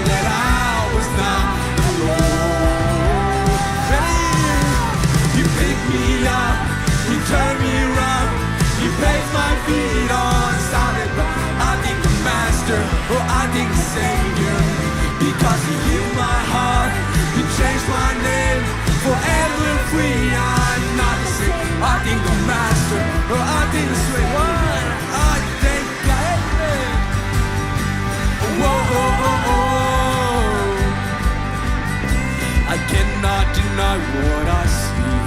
that I was not alone. Hey, you pick me up, you turn me around, you place my feet on solid ground. I thank the Master, oh, I thank the Savior, because He healed my heart, He changed my name, forever free, I'm not the same. I thank the Master, oh, I thank the Savior. I thank God. Whoa, oh, oh, oh. I cannot deny what I see.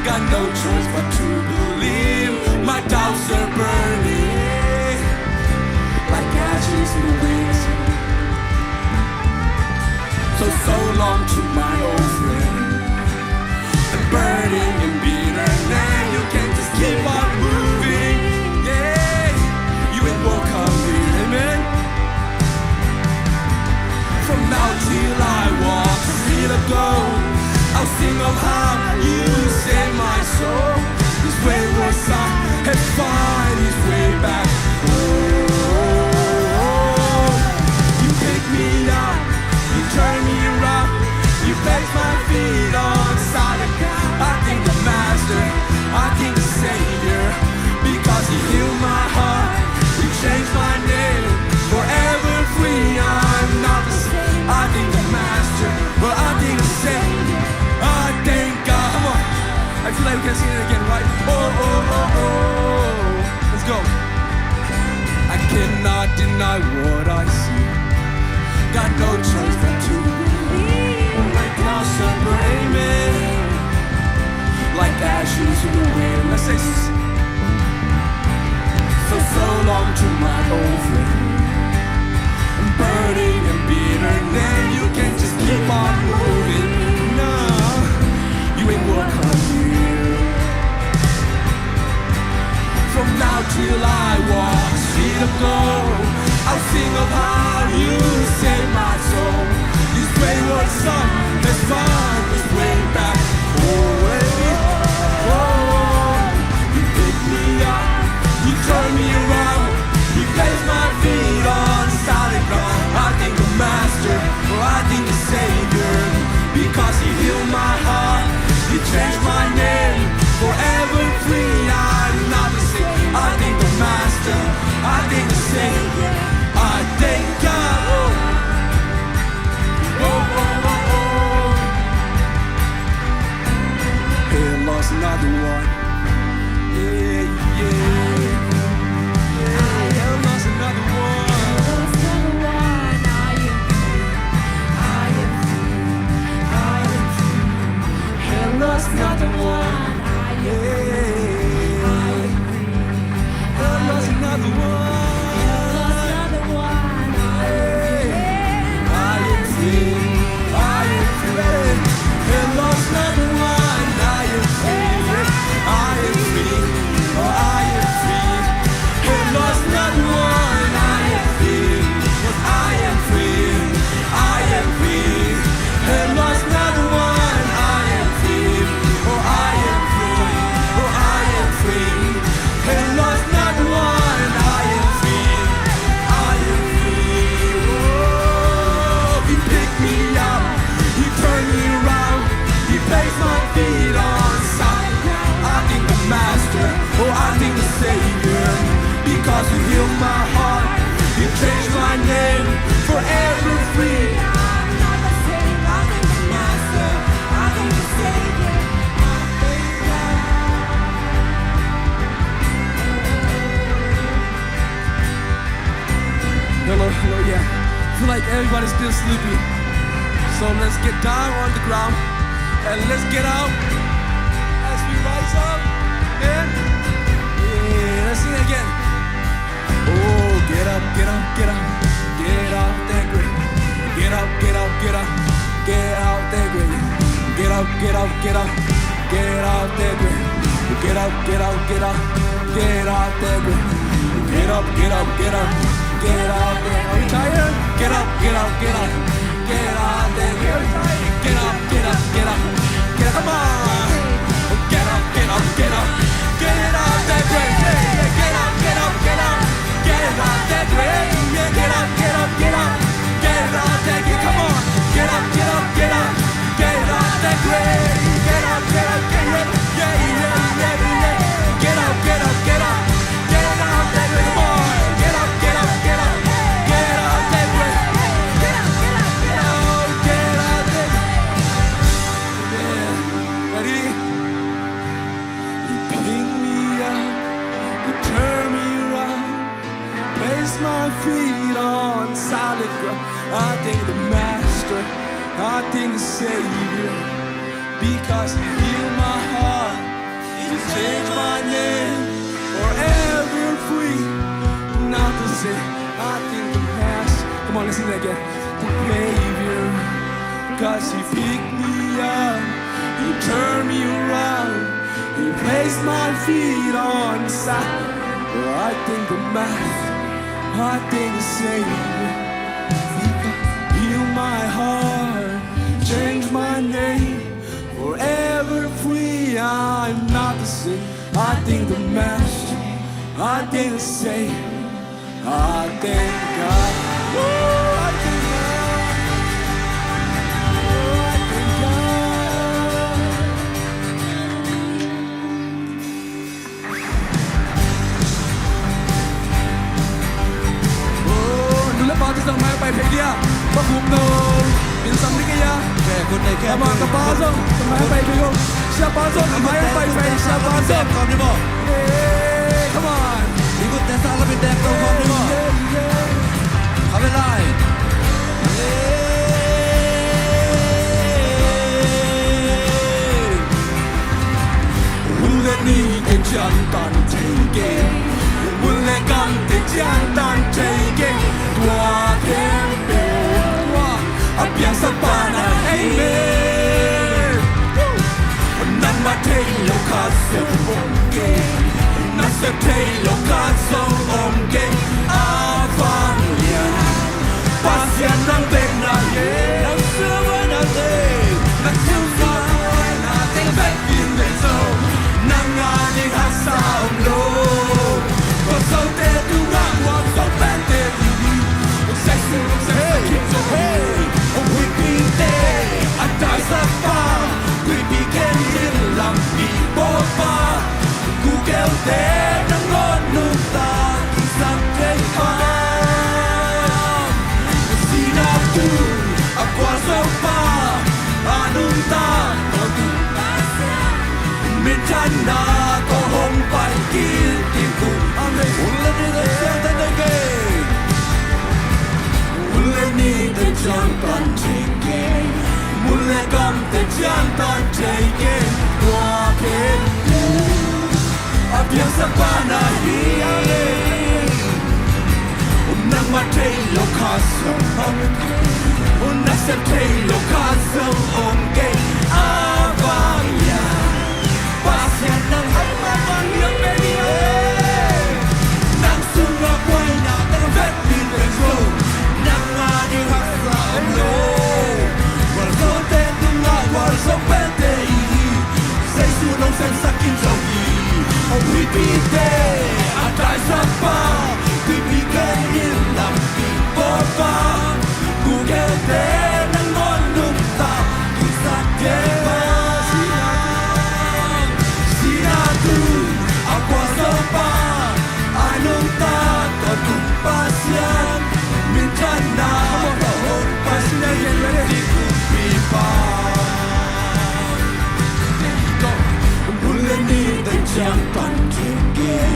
Got no choice but to believe. My doubts are burning like ashes in the wind. So, so long to my old friend. And burning in bitterness, you can just keep on moving. Yeah, you ain't welcome here. Amen. From now till I walk a hill of gold, I'll sing of how you saved my soul. This wayward son has found his way back home. You pick me up, you turn me around, you place my Because he healed my heart, he changed my name, forever free. I'm not the same. I thank the Master, I thank the Savior, I thank God. Oh, oh, oh, oh. Hey, I lost another one. Yeah, yeah. Hey, I lost another one. I am free. I am free. I am free. Hell lost another one. I am free. I am free. Hell lost another one. Hell lost another one. I am free. I am free. I am free. Hell lost another one. I am free. I am free. Oh, I am free. Hell lost another one. I am free. I am free. I am free. Hell lost another one. I am free. Oh, I am free. Oh, I am free. Hell lost another one. I am free. I am free. Oh, he picked me up. He turned me around. He placed my feet on solid ground. I thank the Master. Oh, I thank the Savior. Because you healed my heart. You changed my name. Forever free. I'm not the same. I thank the Master. I thank the Savior. I thank God. Hello, hello, yeah. I feel like everybody's still sleepy. So let's get down on the ground and let's get up as we rise up. And yeah, let's sing it again. Oh, get up, get up, get up. Get out that grave. Get up, get up, get up. Get out that grave. Get up, get up, get up. Get out that grave. Get up, get up, get up. Get out that grave. Get up, get up, get up. Get out that grave. Are you tired? Get up, get up, get up. Get out that grave. Get up, get up, get up. Get, come on. Get up, get up, get up. Get out that grave. Yeah, yeah. Get up, get up, get up. Get out that grave. Yeah, get up, get up, get up. Get out that grave. Come on. Get up, get up, get up. Get out that grave. Get up, get up, get up. Yeah, yeah, yeah, yeah. Get up, get up, get up. Get out that grave. Come on. Get up, get up, get up. Get out that grave. Get up, get up, get up. Oh, get out that grave. Yeah. Ready? You pick me up, you turn me around, place my feet on solid ground. I thank the Master, I thank the Savior, because He healed my heart, He changed my name, forever free. Not the same. I thank the Master. Come on, let's sing that again. The Savior, 'cause He picked me up, He turned me around, He placed my feet on solid. Oh, I thank the Master, I thank the Savior. He healed my heart, changed my name, forever free. I'm not the same. I thank the Master, I thank the Savior. I thank God. Oh, I thank God. Oh, I thank God. Oh, nu le pa te zong mai pai phei dia. Pa khum no. Min sam ni kei a. Come on, ka pa zong mai pai phei ko. Sia pa zong mai pai phei, sia pa zong. Come on. Hun le ni te cian tan thei kei, hun le gam te cian tan thei kei. Tua khempeuh tua a piangsak pa na hi mei. Nangmah thei lo khat zong om kei, na sep thei lo khat zong om kei. A vanglian Pasian nang bek na hi. Nang siangtho na te, nang siangtho na te bek in bek zo. Nang a ding haksa om lo. Ko so te tu nga wa so pen te tu ni. Hong sai su, hong sai su kim zo. Hey, hong hui pi te. A tai Ciangtan thei kei, tua khempeuh a piangsak pa na hi. Nangmah thei lo kha zong om kei, nasep thei lo kha zong om kei. A vang hiam, Pasian nang hai mah bang hiam pen hi. Nang sungah buaina teng vekpi in veng zo, nang a ding haksa om lo. Gualzote tungah gualzo pente i hi, Jesu nong semsak in zo hi. Huipite a taisak pa, huipi khen in lampi bawlpa, guhkelte nangawn nungta kiksak thei pa. Sihna tung a gualzo pa, a nungta tawntung Pasian, minthanna tawh hong pai kik kumpipa. Mun le ni teng ciangtan thei kei,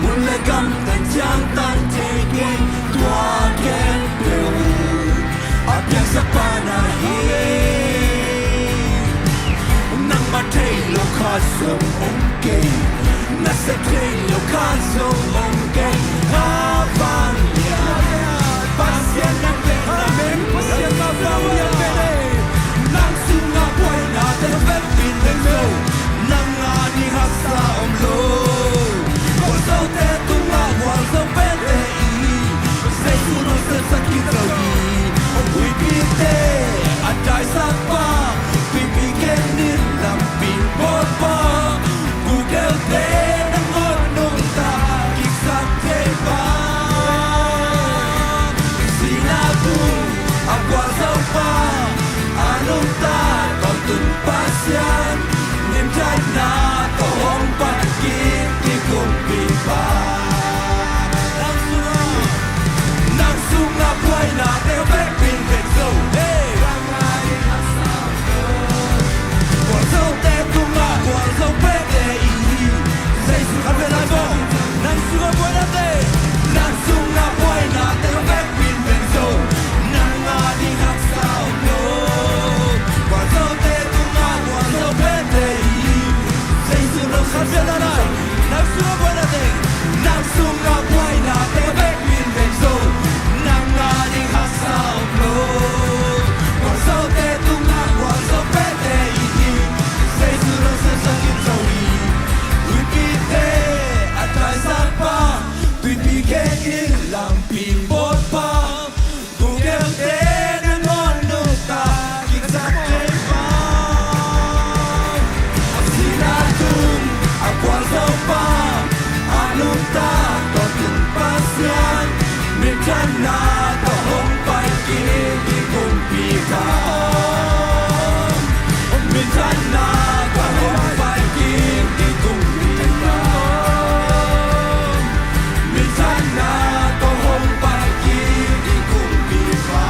mun le gam teng ciangtan thei kei, tua khempeuh a piangsak pa na hi. Nangmah thei lo kha zong om kei, nasep thei lo kha zong om kei. A vang hiam, Pasian nang pen, Pasian nang pen, nang sungah buaina teng vekpi in veng zo, nang a ding haksa om lo. Gualzote tungah gualzo pente i hi, Jesu nong semsak in zo hi. Huipite a taisak pa, huipi khen in lampi bawlpa, guhkelte nangawn nungta kiksak thei pa. Sihna tung a gualzo pa, a nungta tawntung Pasian, minthanna tawh hong pai kik kumpipa. Nang sungah, nang sungah buaina teng vekpi in veng zo. Hey! Gualzote tungah gualzo pente i hi, Jesu khat vei lai bawng. Nang sungah buaina teng, nang sungah buaina teng vekpi in veng zo, nang a ding haksa om lo. Gualzote tungah gualzo pente i hi, Jesu nong semsak in zo hi. Nang sungah buaina teng, nang sungah buaina teng vekpi in veng zo, nang a ding haksa om lo. Gualzote tungah gualzo pente i hi, Jesu nong semsak in zo hi. Huipite a taisak pa, huipi khen in lampi bawlpa, guhkelte nangawn nungta kiksak thei pa. Sihna tung a gualzo pa, a nungta tawntung Pasian, minthanna tawh hong pai kik kumpipa. Minthanna tawh hong pai kik kumpipa. Minthanna tawh hong pai kik kumpipa.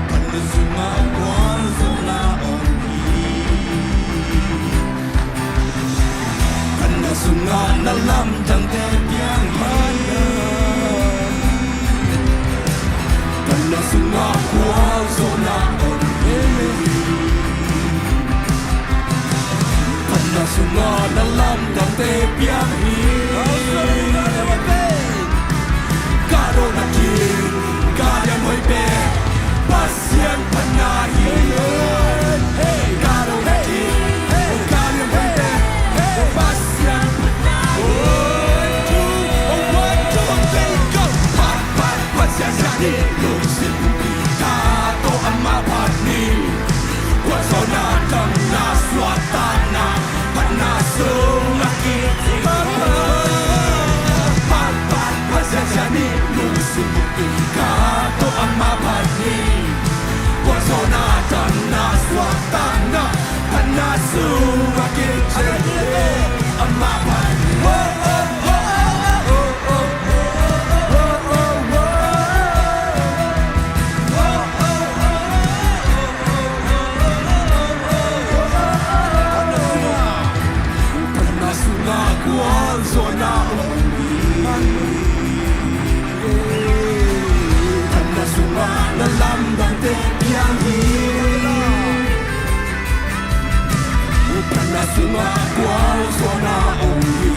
Ka na sungah gualzawhna om hi. Ka na sungah na lamdangte piang hi. Ka na sungah gualzawhna om hi. Ka na sungah na lamdangte piang hi. Ka dawh na kin, ka lian hoih pen Pasian phatna hi. Ka dawh na kin, ka lian hoih pen Pasian phatna hi. One, two, one, two, one, two, go. Phat, phat, Pasian phat ni, lungsim pumpi tawh amah phat ni. Gualzawhna, damna, suahtakna, phatna sungah kici. Piang hi. Upatna sungah gualzawhna om hi.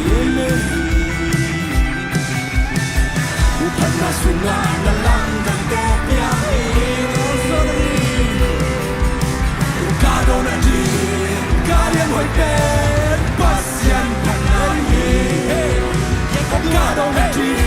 Upatna sungah na lamdangte piang hi. Ka dawn a ding ka lianhuai pen Pasian phatna hi. Ka dawn a ding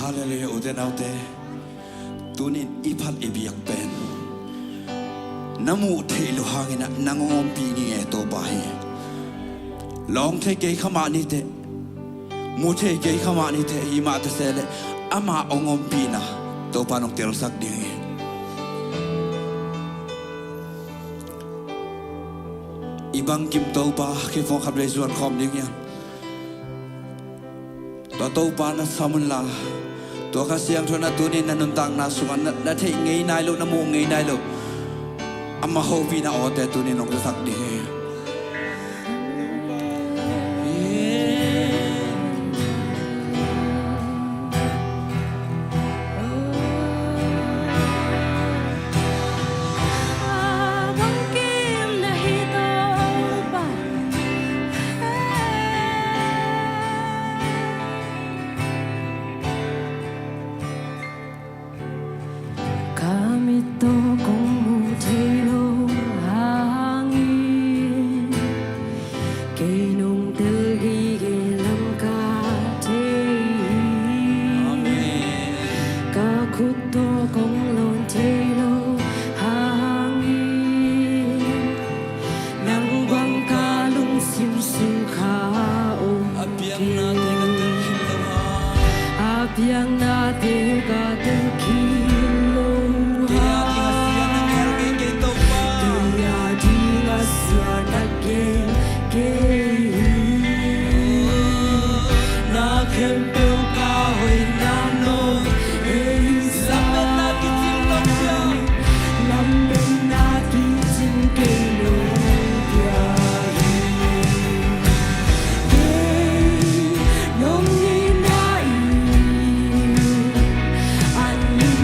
Halleluiah, ute naute. Tunin i phat i biak pen na muh theih loh hangin ah nang hong ompih ngei e Topa hi. Lawng thei kei kha mah ni teh, mu thei kei kha mah ni teh, hi mah ta se leh ama hong ompihna Topa nong telsak ding hi. I bangkim Topa kei pawngkhat vei zuan khawm ding hiam? Tua Topa na sam un la, tua Kha Siangtho in ah tunin na nuntakna sungah na, na theih ngei nai loh, na muh ngei nai loh ama hopihna awte tunin hong zasak ding hi. Ka mit tawh kong mu thei lo hangin kei nong tel gige lam ka thei hi. Amen. Ka khut tawh kong lawn thei lo hangin nang bang ka lungsim sung kha om a piang nate ka tel khin lo hang. A piang nate ka tel khin lo hang. Kei a ding a sia na gen kei hi. Kei a ding a sia na gen kei hi. Na khempeuh ka hoihna nong ei hi. Lammenna kicing nong pia. Lammenna kicing kei nong pia hi. Kei nong itna in an min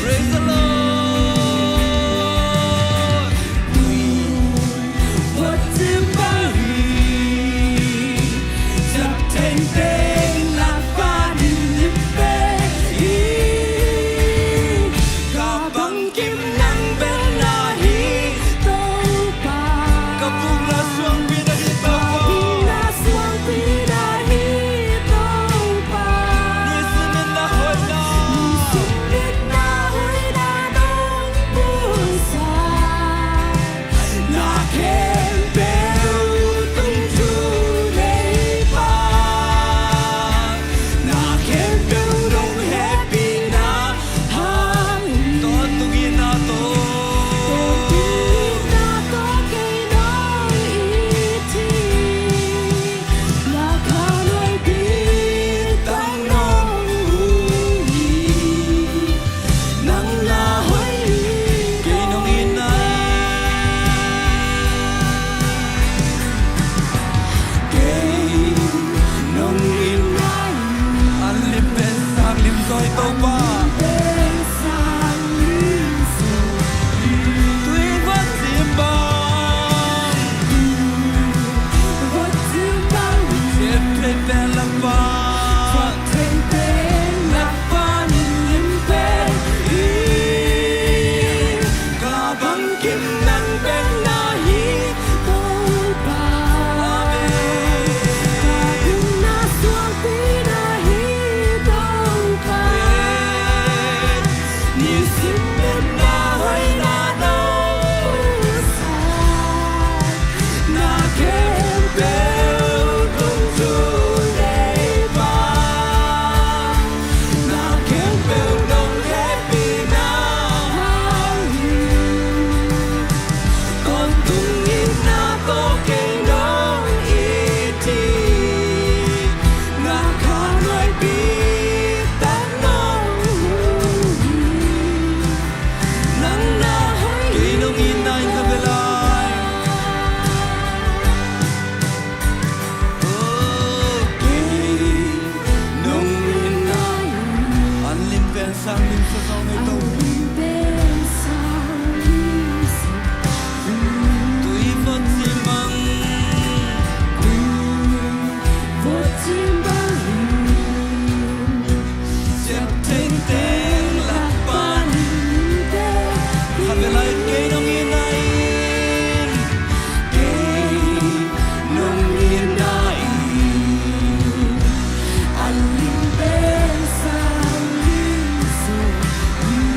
Praise the Lord. Ka bangkim nang bek na hi, Topa. Ka bukna suangpi na hi, Topa. Ka bukna suangpi na hi, Topa. Nisim in na hoihna, nisim in na hoihna nong pusuak. Na khempeuh tung thuneipa, na khempeuh nong hehpihna hangin. Tawntung itna tawh, tawntung itna tawh kei nong it hi. Na kha nuai pi tang nong uh hi. Nang na hoih hi. Kei nong itna hi. Kei nong itna hi. An lim pen sang lim zaw hi, Topa. An lim pen sang lim zaw hi. Tui vot cim bang, tui vot cim bang, sep thei pen lak pan, sep thei pen lak pan lim pen hi. Ka bangkim nang bek na hi, Topa. Amen. Ka bukna suangpi na hi, Topa. Nisim in na hoihna nong pusuak. Na khempeuh tung thuneipa, na khempeuh nong hehpihna hangin. Tawntung itna tawh kei nong it hi. Na kha nuai pi tang nong uh hi. Nang na hoih hi. Kei nong itna hi, ka bia lai. Oh, kei nong itna hi. An lim pen sang lim zaw hi, Topa. An lim pen sang lim zaw hi. Tui vot cim bang, tui vot cim bang hi. Sep thei pen lak pan lim pen hi. Kha bia lai, kei nong itna hi. Kei nong itna hi. An lim pen sang lim zaw hi.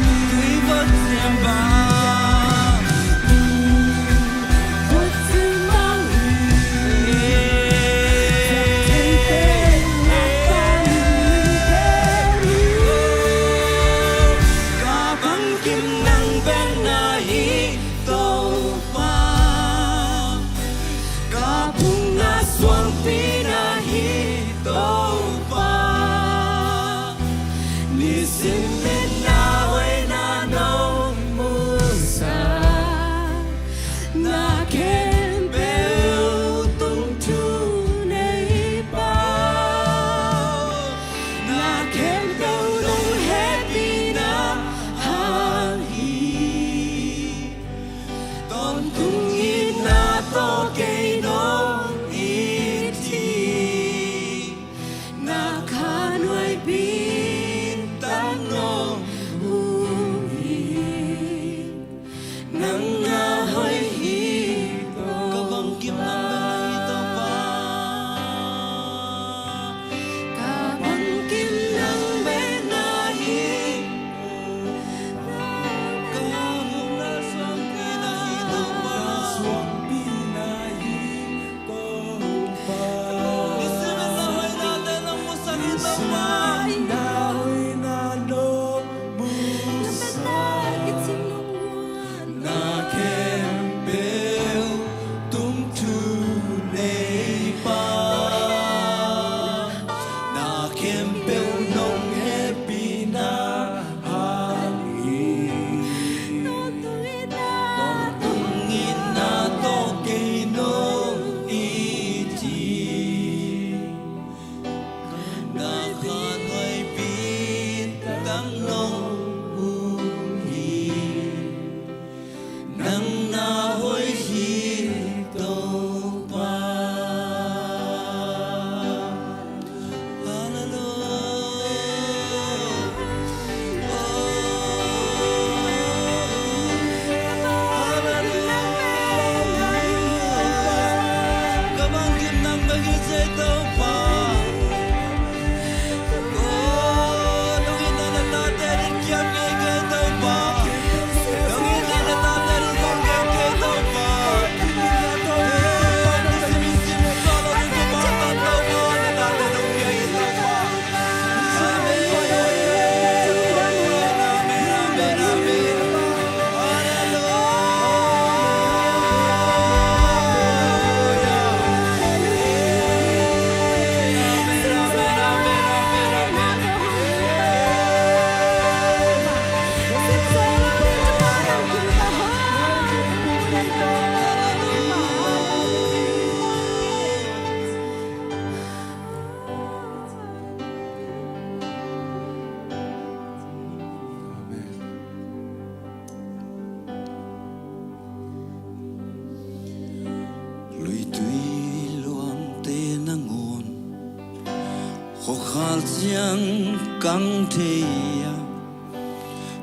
ciang kang thei a,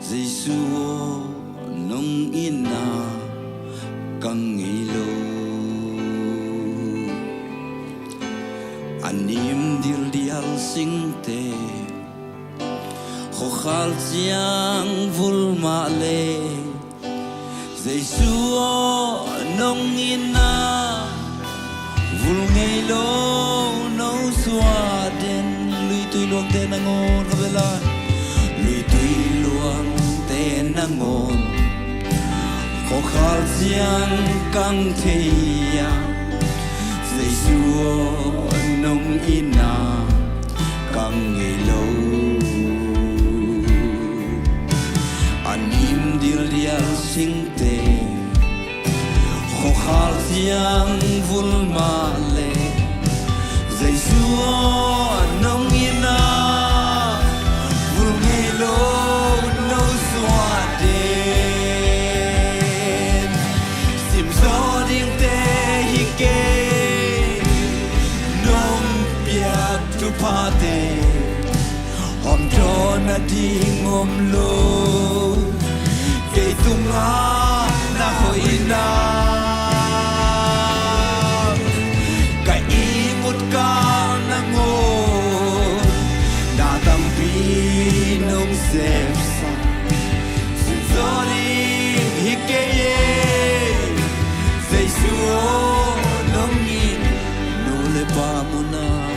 Jesu aw, nong itna kang ngei lo. A nim dildial singte, khuakhal ciang vul mah le, Jesu aw, nong itna vul ngei lo, no suah den. Luitui luangte nangawn, kha bela, luitui luangte nangawn, khuakhal ciang kang thei a, Jesu aw, nong itna kang ngei lo. A nim dildial singte, khuakhal ciang vul mah le, Jesu aw, nong itna vul ngei lo, no suah den. Simzaw dingte hi kei, nong piak thuphate, hawmthawh nading om lo, kei tungah na hoihna, ka ihmut kal nangawn, na tampi nong sepsa. Simzaw ding hi kei e, Jesu aw, nong it, nu le pa munah,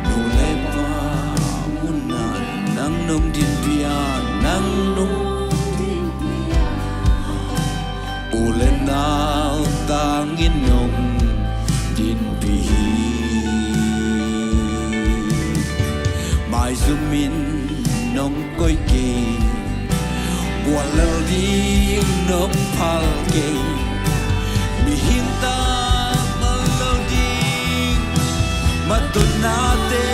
nu le pa munah, nang nong dinpih a, nang nong dinpih a, u le nau tangin nong dinpih hi. Maizumin nong koih kei, guallel ding nong phal kei, mihing tang man lo ding, matutnate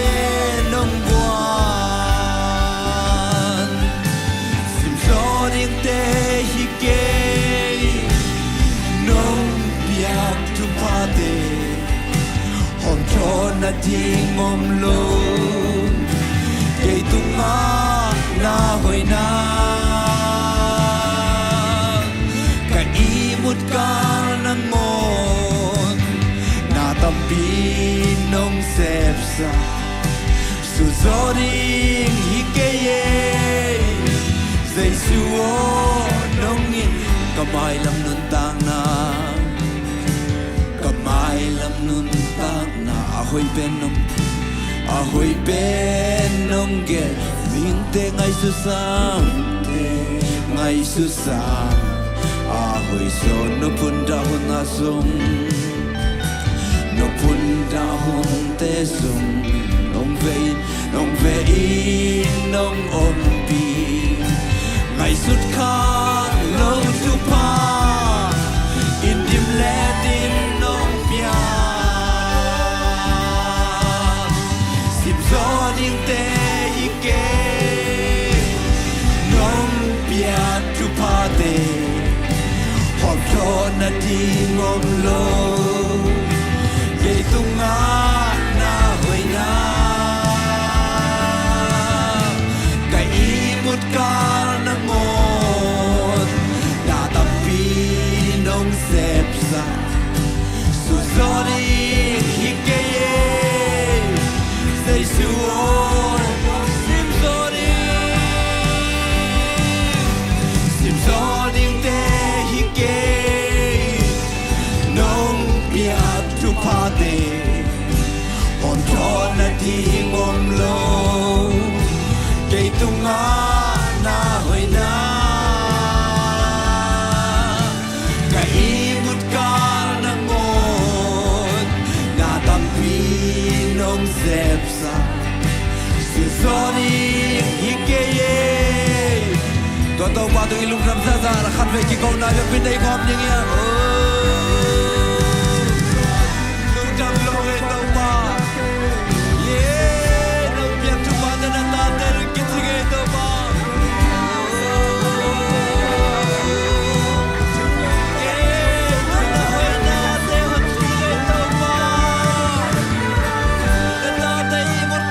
nong guan. Simzaw dingte hi kei, nong piak thuphate, hawmthawh nading om lo, kei tungah na hoihna, ka ihmut kal nangawn, na tampi nong sepsa. Suzaw ding hi kei e, Jesu aw, nong it. Ka mailam nuntakna, ka mailam nuntakna, a hoih pen nong, a hoih pen nong gen dingte ngaihsutsa, ngaihsutsa. A hoih zaw, no phundahna zong, no phundahna te zong, nong vei, nong vei, nong ompih. Ngaihsut khak lo thupha, in dim le din nong piak. Simzaw dingte hi kei, nong piak thuphate, hawmthawh nading om lo, kei tungah na hoihna, ka ihmut kal nangawn, na tampi nong sepsa. Suzaw ding hi kei e, Jesu aw, simzaw ding, simzaw dingte hi kei, nong piak thuphate, hawmthawh nading om lo, kei tungah na hoihna, ka ihmut kal nangawn, na tampi nong sepsa. Suzaw ding hi kei e. Tua Topa tung i lungdam zahzah a khatvei kikona biakpinnei khawm ding hi hang. Lungdam lo ngei Topa. Ye, nong piak thuphate na tate nong kici ngei Topa. Ye, na hoihnate hon ci ngei Topa. Na tate ihmut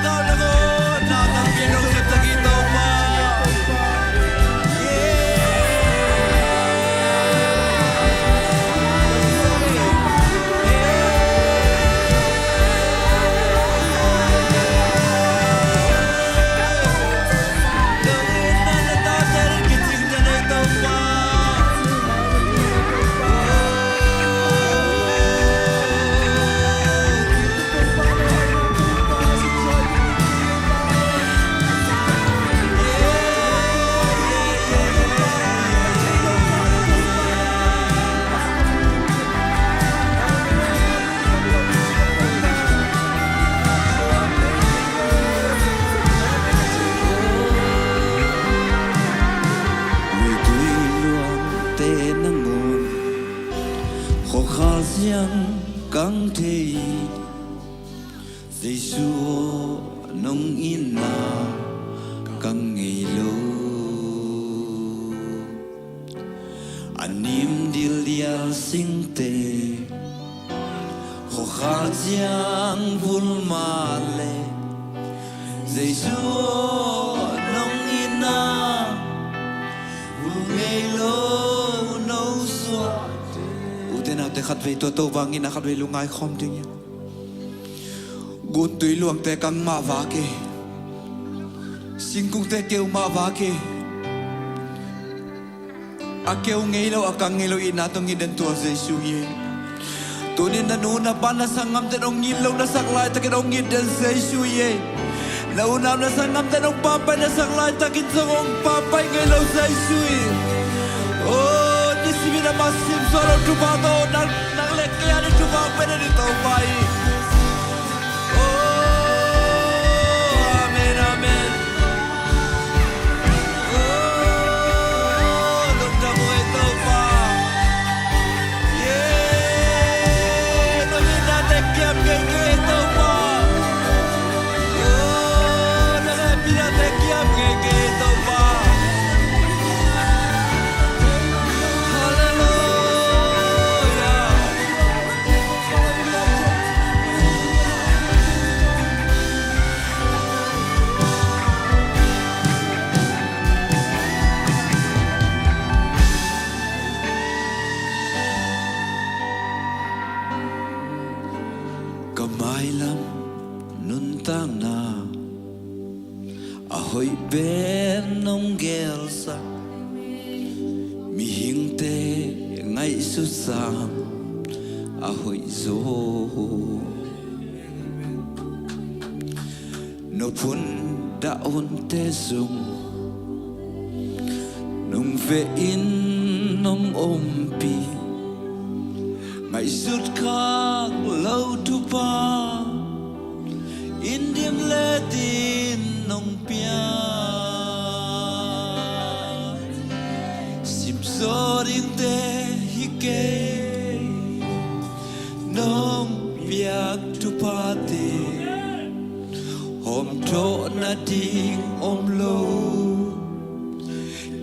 kang thei, Jesu aw nong itna kang ngei lo. A nim dildial singte khuakhal ciang vul mah leh, Jesu aw nong itna vul ngei lo, no suah. Ute naute, khatvei tua Topa itna khatvei lungngai khawm ding hi. Guntui luangte kang mah vak hi. Singkungte keu mah vak hi. A keu ngei lo, a kang ngei lo itna tawh it den tua Jesu hi. Tuni-in na nu na pa na sanggamte hong it lo na sak laitakin hong it den Jesu hi. Na unau na sanggamte hong papai na sak laitakin zong hong papai ngei lo Jesu hi. Oh, nisimin amah simsuah lo thupha tawh nang, nang le kei a ding thupha hong pia den hi Topa hi. Oh, amen, amen. Oh, lungdam uh ei Topa. Yeah, nong itna teh kiam ngei kei Topa. Oh, nong hehpihna teh kiam ngei kei Topa. Hallelujah. Ka mailam nuntakna a hoih pen nong gelsak, mihingte ngaihsut sang a hoih zaw. Nop hun dah hunte zong nong veh in nong ompih, ngaihsut khak lo thupha in dim le din nong pia. Simzaw dingte hi kei, nong piak thuphate hawmthawh nading om lo.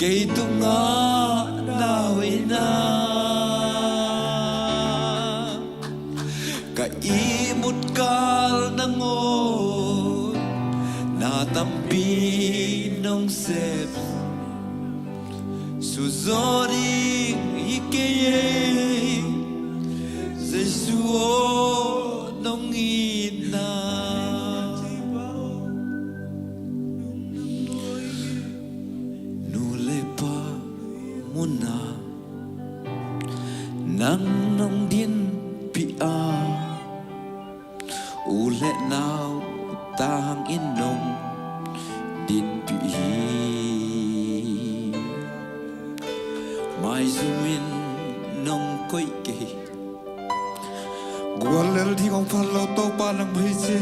Kei tungah na hoihna ka ihmut kal nangawn na tampi nong sep. Suzaw ding hi kei ei, Jesu aw nong itna. Nu le pa munah nang nong dinpih a, u le nau tangin nong dinpih hi. Maizum in nong koih kei, guallel ding hong phal lo Topa nang mah hi ci.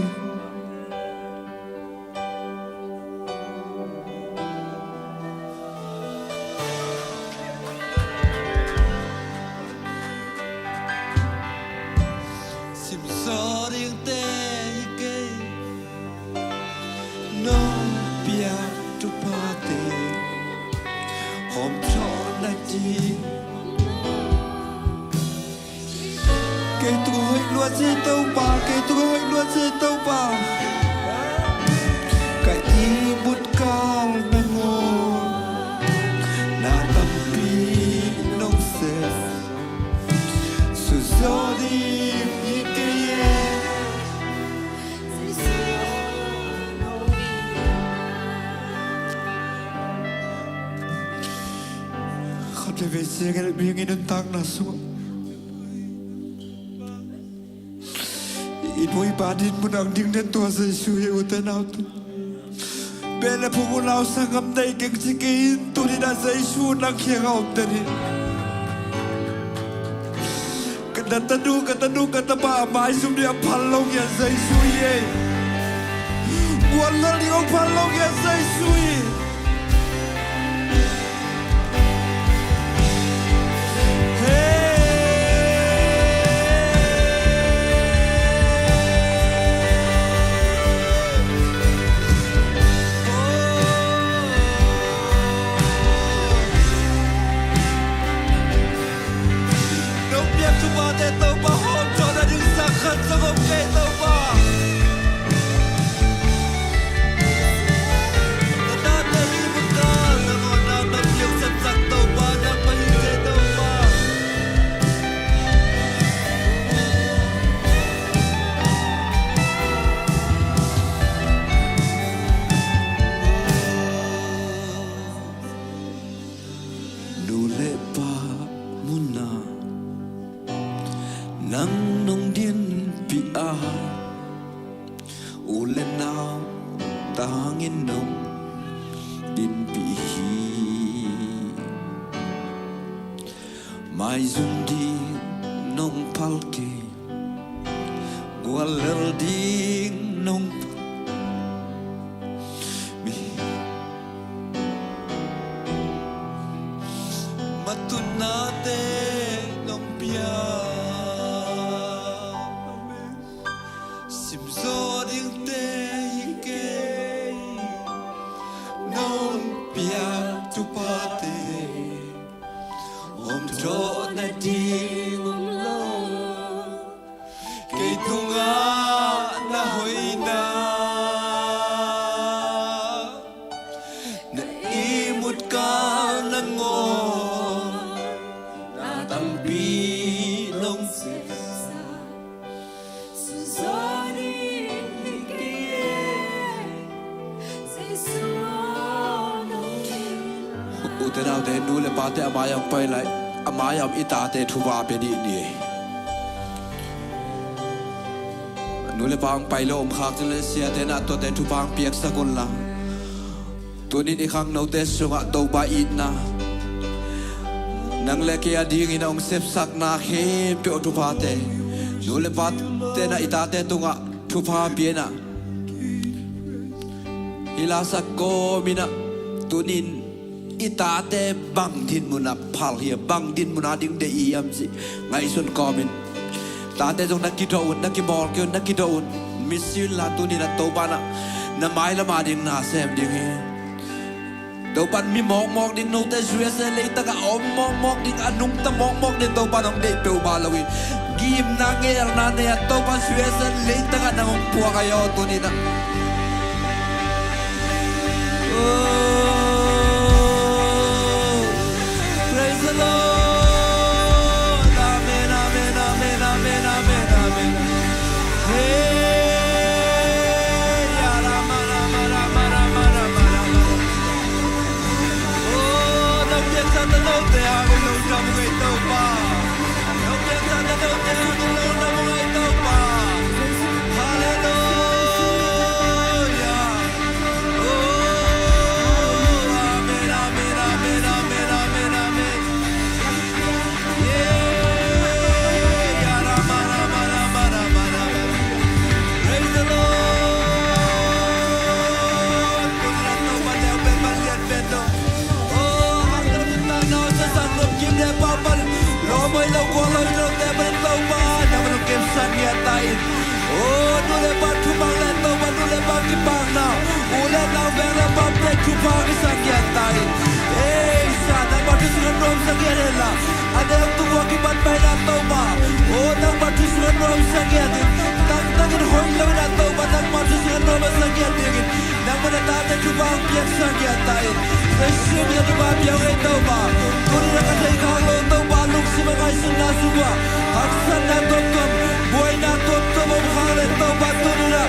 Simzaw dingte hi kei, nong piak thuphate hawmthawh nading. Kei tungah hoih lua ci Topa, kei tungah hoih lua ci Topa. Ka ihmut kal nangawn na tampi nong sep. Suzaw ding hi kei ei. Khat veve ciangin mihing i nuntakna sungah i pu i pa dinmun ah ding den tua Jesu hi, ute naute. Beh le phung, unau sanggam, nei keng ci kei in, tuni-in ah Jesu nang kiangah om den hi. Ka tanu, ka tanu, ka tapa a maizum ding a phal lo hi a Jesu hi ei. Guallel ding hong phal lo hi a Jesu hi. Hey. Ngaizum ding nong phal kei, guallel ding nong phal mi, matutnate nong pia. Simzaw dingte hi kei, nong piak thuphate om thawh nading om lo. Kei tungah na hoihna, na ihmut kal nangawn, na tampi nong sepsak. Ute naute, nu le pate a mai-ah hong pai lai, a mai-ah i tate thupha pia dih ni. Nu le pa hong pai lo om khak cin le siate na tuate thupha hong piaksak un la. Tunin i khangnote sungah Topa itna, nang le kei a dingin a hong sepsakna khempeuh thuphate, nu le pate na i tate tungah thupha piana. Hi lasak kawmin ah tunin i tate bang dinmun ah phal hi a, bang dinmun ah ding deih i hiam cih ngaihsun kawmin. Tate zong na kidawh un, na kibawl kei un, na kidawh un. Misi un la, tunin ah Topa na, na mailam a ding na sem ding hi. Topa mi mawkmawk ding, note U S A leitang ah a om mawkmawk ding, a nungta mawkmawk ding Topa nong deih peuhmah lo hi. Gimna ngelna nei a Topa U S A leitang ah nang hong puak a hi aw tunin ah. Oh, praise the Lord. Amen, amen, amen, amen, amen, amen. Hey, ya, la, ma, la, ma, la, ma, la, ma, la, ma, la, ma. Oh, nong piaksa ta note a, nong dam ngei Topa. Nong piaksa ta note a, nong dam ngei Topa. Hallelujah. Oh, amen, amen, amen, amen, amen, amen. Yeah. Praise the Lord. Oh, nu le pa thupha le Topa, nu le pa kipakna, u le nau, veng le pamte thupha kisang ngiat ta in. Ei, sa, nangmah thu sungah nuamsa ngiat hen la, a neu tung ua kipan pai na Topa, oh, nangmah thu sungah nuamsa ngiat in, tangtang in hoih lo in a Topa, nangmah thu sungah nuamsa ngiat dingin, nangmah na tate thupha hong piaksa ngiat ta in. Jesu min a thupha pia ung ei Topa. Tuni na ka thei khak lo Topa, lungsim a ngaihsutna sung ua haksatna tuamtuam, buaina tuamtuam om khak le Topa, tuni na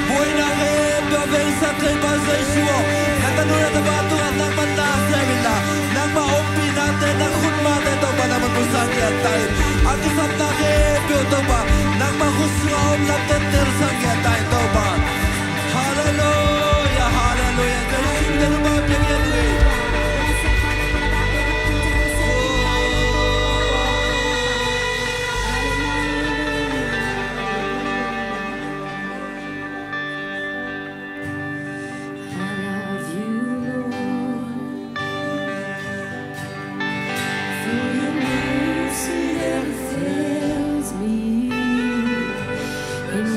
buaina khempeuh a veisak thei pa Jesu aw, na tanu na tapa tungah nangmah na sem in la, nangmah ompihnate, na khutmate Topa, nangmah pusak ngiat ta in. A kisapna khempeuh Topa, nangmah khut sungah om lamte telsak ngiat ta in Topa. Halleluia, halleluia. Jesu min a thupha pia ngiat uh hi. I love you, Lord, for your mercy never fails me. In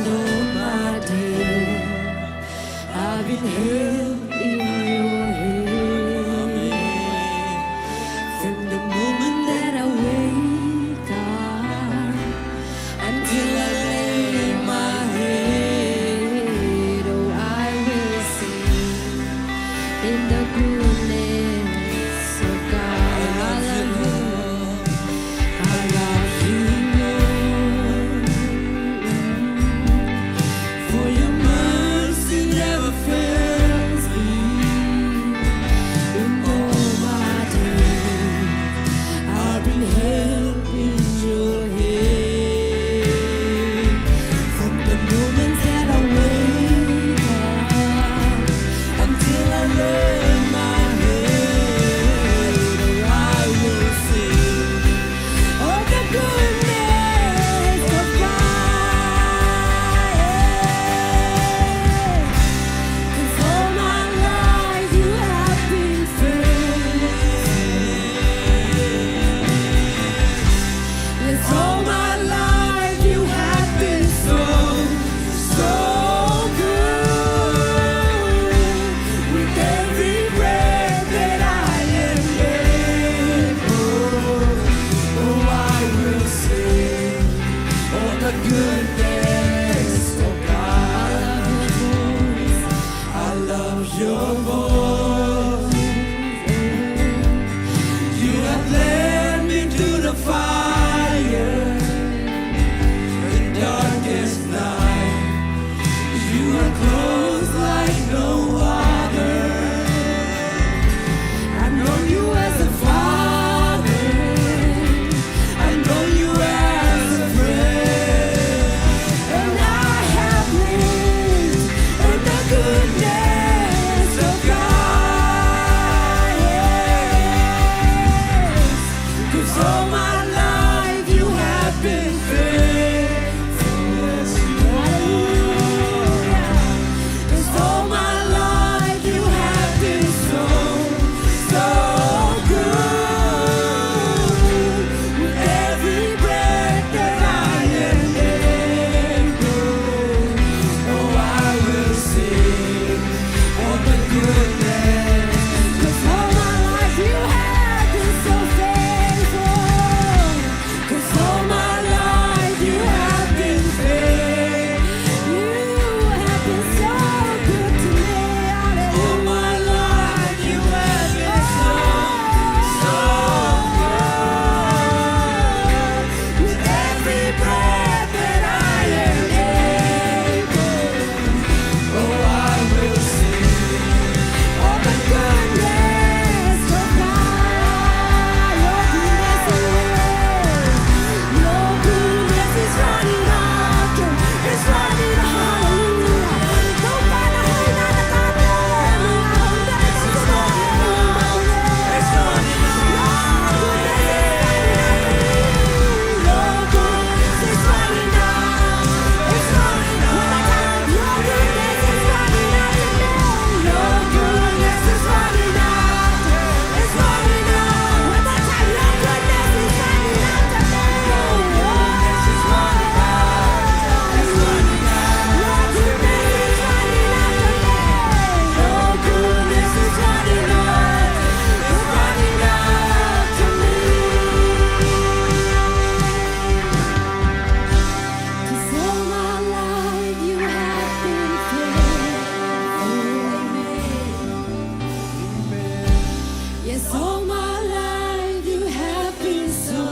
Yes, all my life you have been so,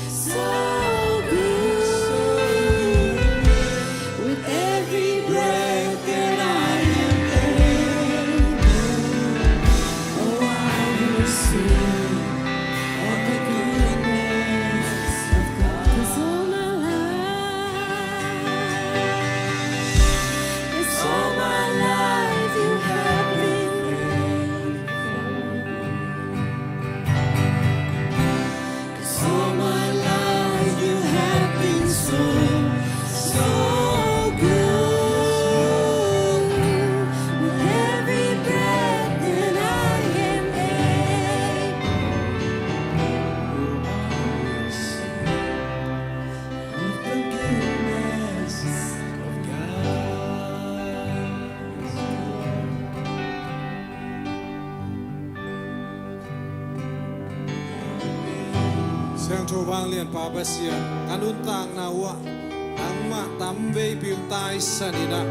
so good. With every breath that I am able, oh, I will sing of the goodness of God. 'Cause all my life, yes, all my life you have been faithful. 'Cause all my life you have been so, so good. With every breath that I am able, I will sing of the goodness of God. Siangtho vanglian Pa Pasian, ka nuntakna uhah nangmah tamveipi uh taisan in ah,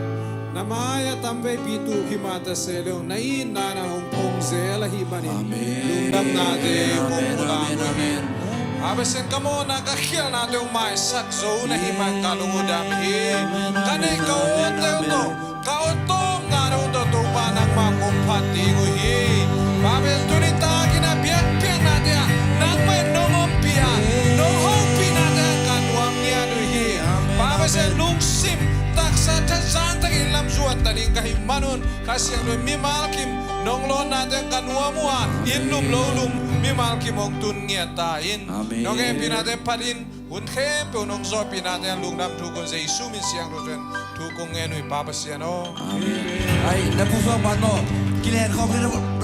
na mai-ah tamveipi tuk hi mah ta se leh na itna in ah hong phongzel ahih manin, amen, lungdamnate, amen, hong pulak, amen, uh hi. Amen. Pa Pasian, ka mawhna ka khialhnate hong maisak zo na hih man ka lung uh dam hi. Ka neih ka awte uh tawh, ka awtawm ngan uh tawh Topa nangmah kong phat ding uh hi. Pa Pasian, tuni takin a biakpiaknate ah nangmah in nong ompih a, nong hopihnate ah ka nuam ngiat uh hi. Pa Pasian, lungsim taksa thazang takin lamzuan ta ding ka hih manun, Kha Siangtho in mimal kim nong lawnnate ah ka nuam uh a, inn lum lo lum mimal kim hong tun ngiat ta in. Amen. Nong hehpihnate phat in, hun khempeuh nong zawhpihnate ah lungdam thuk un, Jesu min siangtho tawh thu kong ngen uh hi Pa Pasian aw. Amen. Ai, na pusuak man maw? Kilenkhawm ni,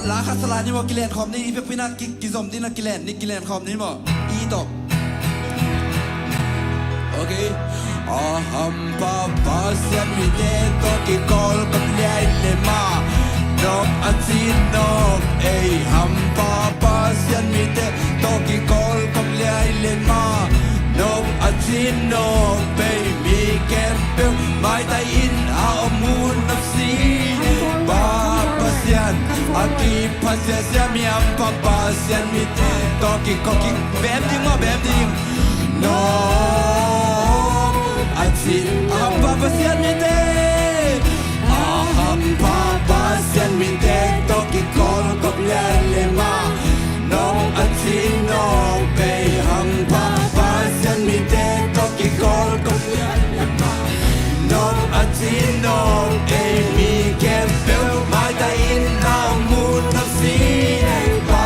la khat sa la ni maw, kilenkhawm ni, i biakpiakna ki, kizom ding na kilen ni, kilenkhawm ni maw? I tawh. Okay. A hampa Pasian mite tawh kikawlkop liai le mah, nop a cin nop ei. Hampa Pasian mite tawh kikawlkop liai le mah, nop a cin nop ei. Mi khempeuh maitai in a om hun nop si. Pa Pasian a kiphasia siam i hampa Pasian mite tawh kikawl, ki, bem ding maw, bem ding. Nop a cin a hampa Pasian mite, a hampa Pasian mite tawh kikawlkop liai le mah, nop a cin nop ei. Hampa Pasian mite tawh kikawlkop liai le mah, nop a cin nop ei. Mi khempeuh maitai in a om hun nop si. Pa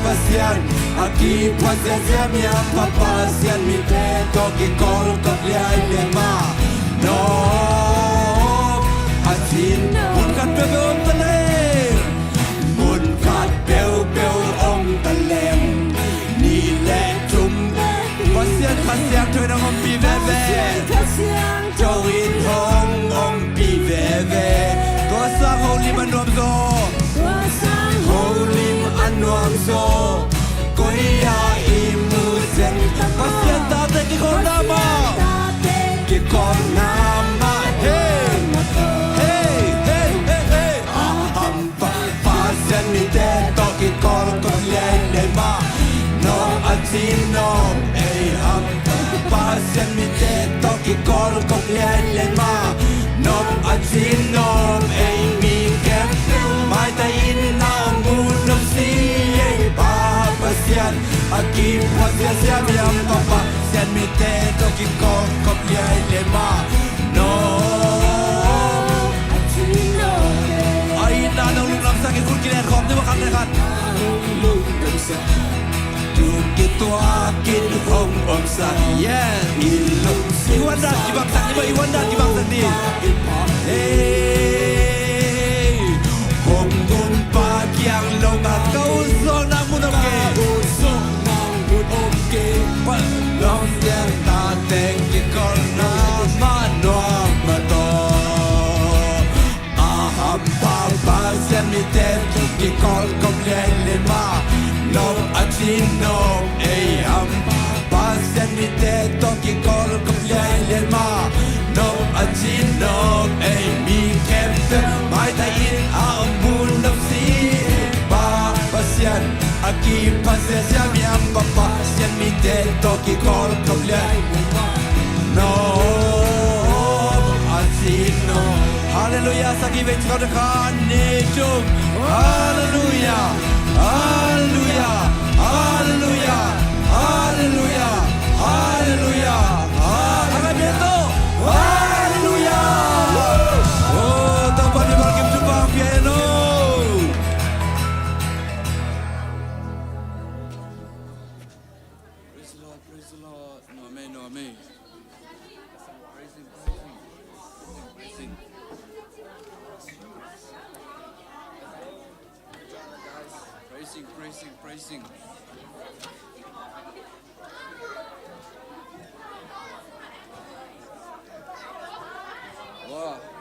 Pasian a kiphasia siam i hampa Pasian mite tawh kikawlkop liai le mah, nop a cin nop. Mun khat peuhpeuh om ta leng, mun khat peuhpeuh om ta leng, nih le thum Pasian Kha Siangtho in hong ompih veve. Pasian Kha Siangtho in hong ompih veve. Tua sang holim a nuam zaw. Tua sang holim a nuam zaw. Koi-ah i mu zen, Pasian tate kikholhna mah. Kikholhna mah. Hey, hey, hey, hey, hey. A hampa Pasian mite tawh kikawlkop liai le mah, nop a cin nop ei. Hampa Pasian mite tawh kikawlkop liai le mah, nop a cin nop ei. Mi khempeuh maitai in a om hun nop si. Pa Pasian a kiphasia siam i hampa Pasian mite tawh kikawlkop liai le mah, nop a cin nop ei. A itna nong lungdamsak in, khut kilenkhawm ni maw, khat le khat. Tung kituakin hong omsak. Yes. I huan dan kibangsak ni maw, i huan dan kibangsak ni. Hey. Hong Gunpa kiang lo ngah ko zong nang mun om kei. Nong siang ta teng kikholhna mah nuam mah tawh. A hampa Pasian mite tawh kikawlkop liai le mah, nop a cin nop ei. Hampa Pasian mite tawh kikawlkop liai le mah, nop a cin nop ei. Mi khempeuh maitai in a om hun nop si. Pa Pasian Kipasia siam hiam, Pasian mite tawh kikawlkam liai. No, a sin no. Halleluiah, sagih vei cikau te kha, nih, thum. Halleluiah, halleluiah, halleluiah, halleluiah, halleluiah. Halleluiah. Oh, Topa, mi malkim tu pa pia no. Praise the Lord, praise the Lord. No, amen, no, amen. Praise him, praise him. Praise him, praise him. Praise him, praise him, praise him. Wow.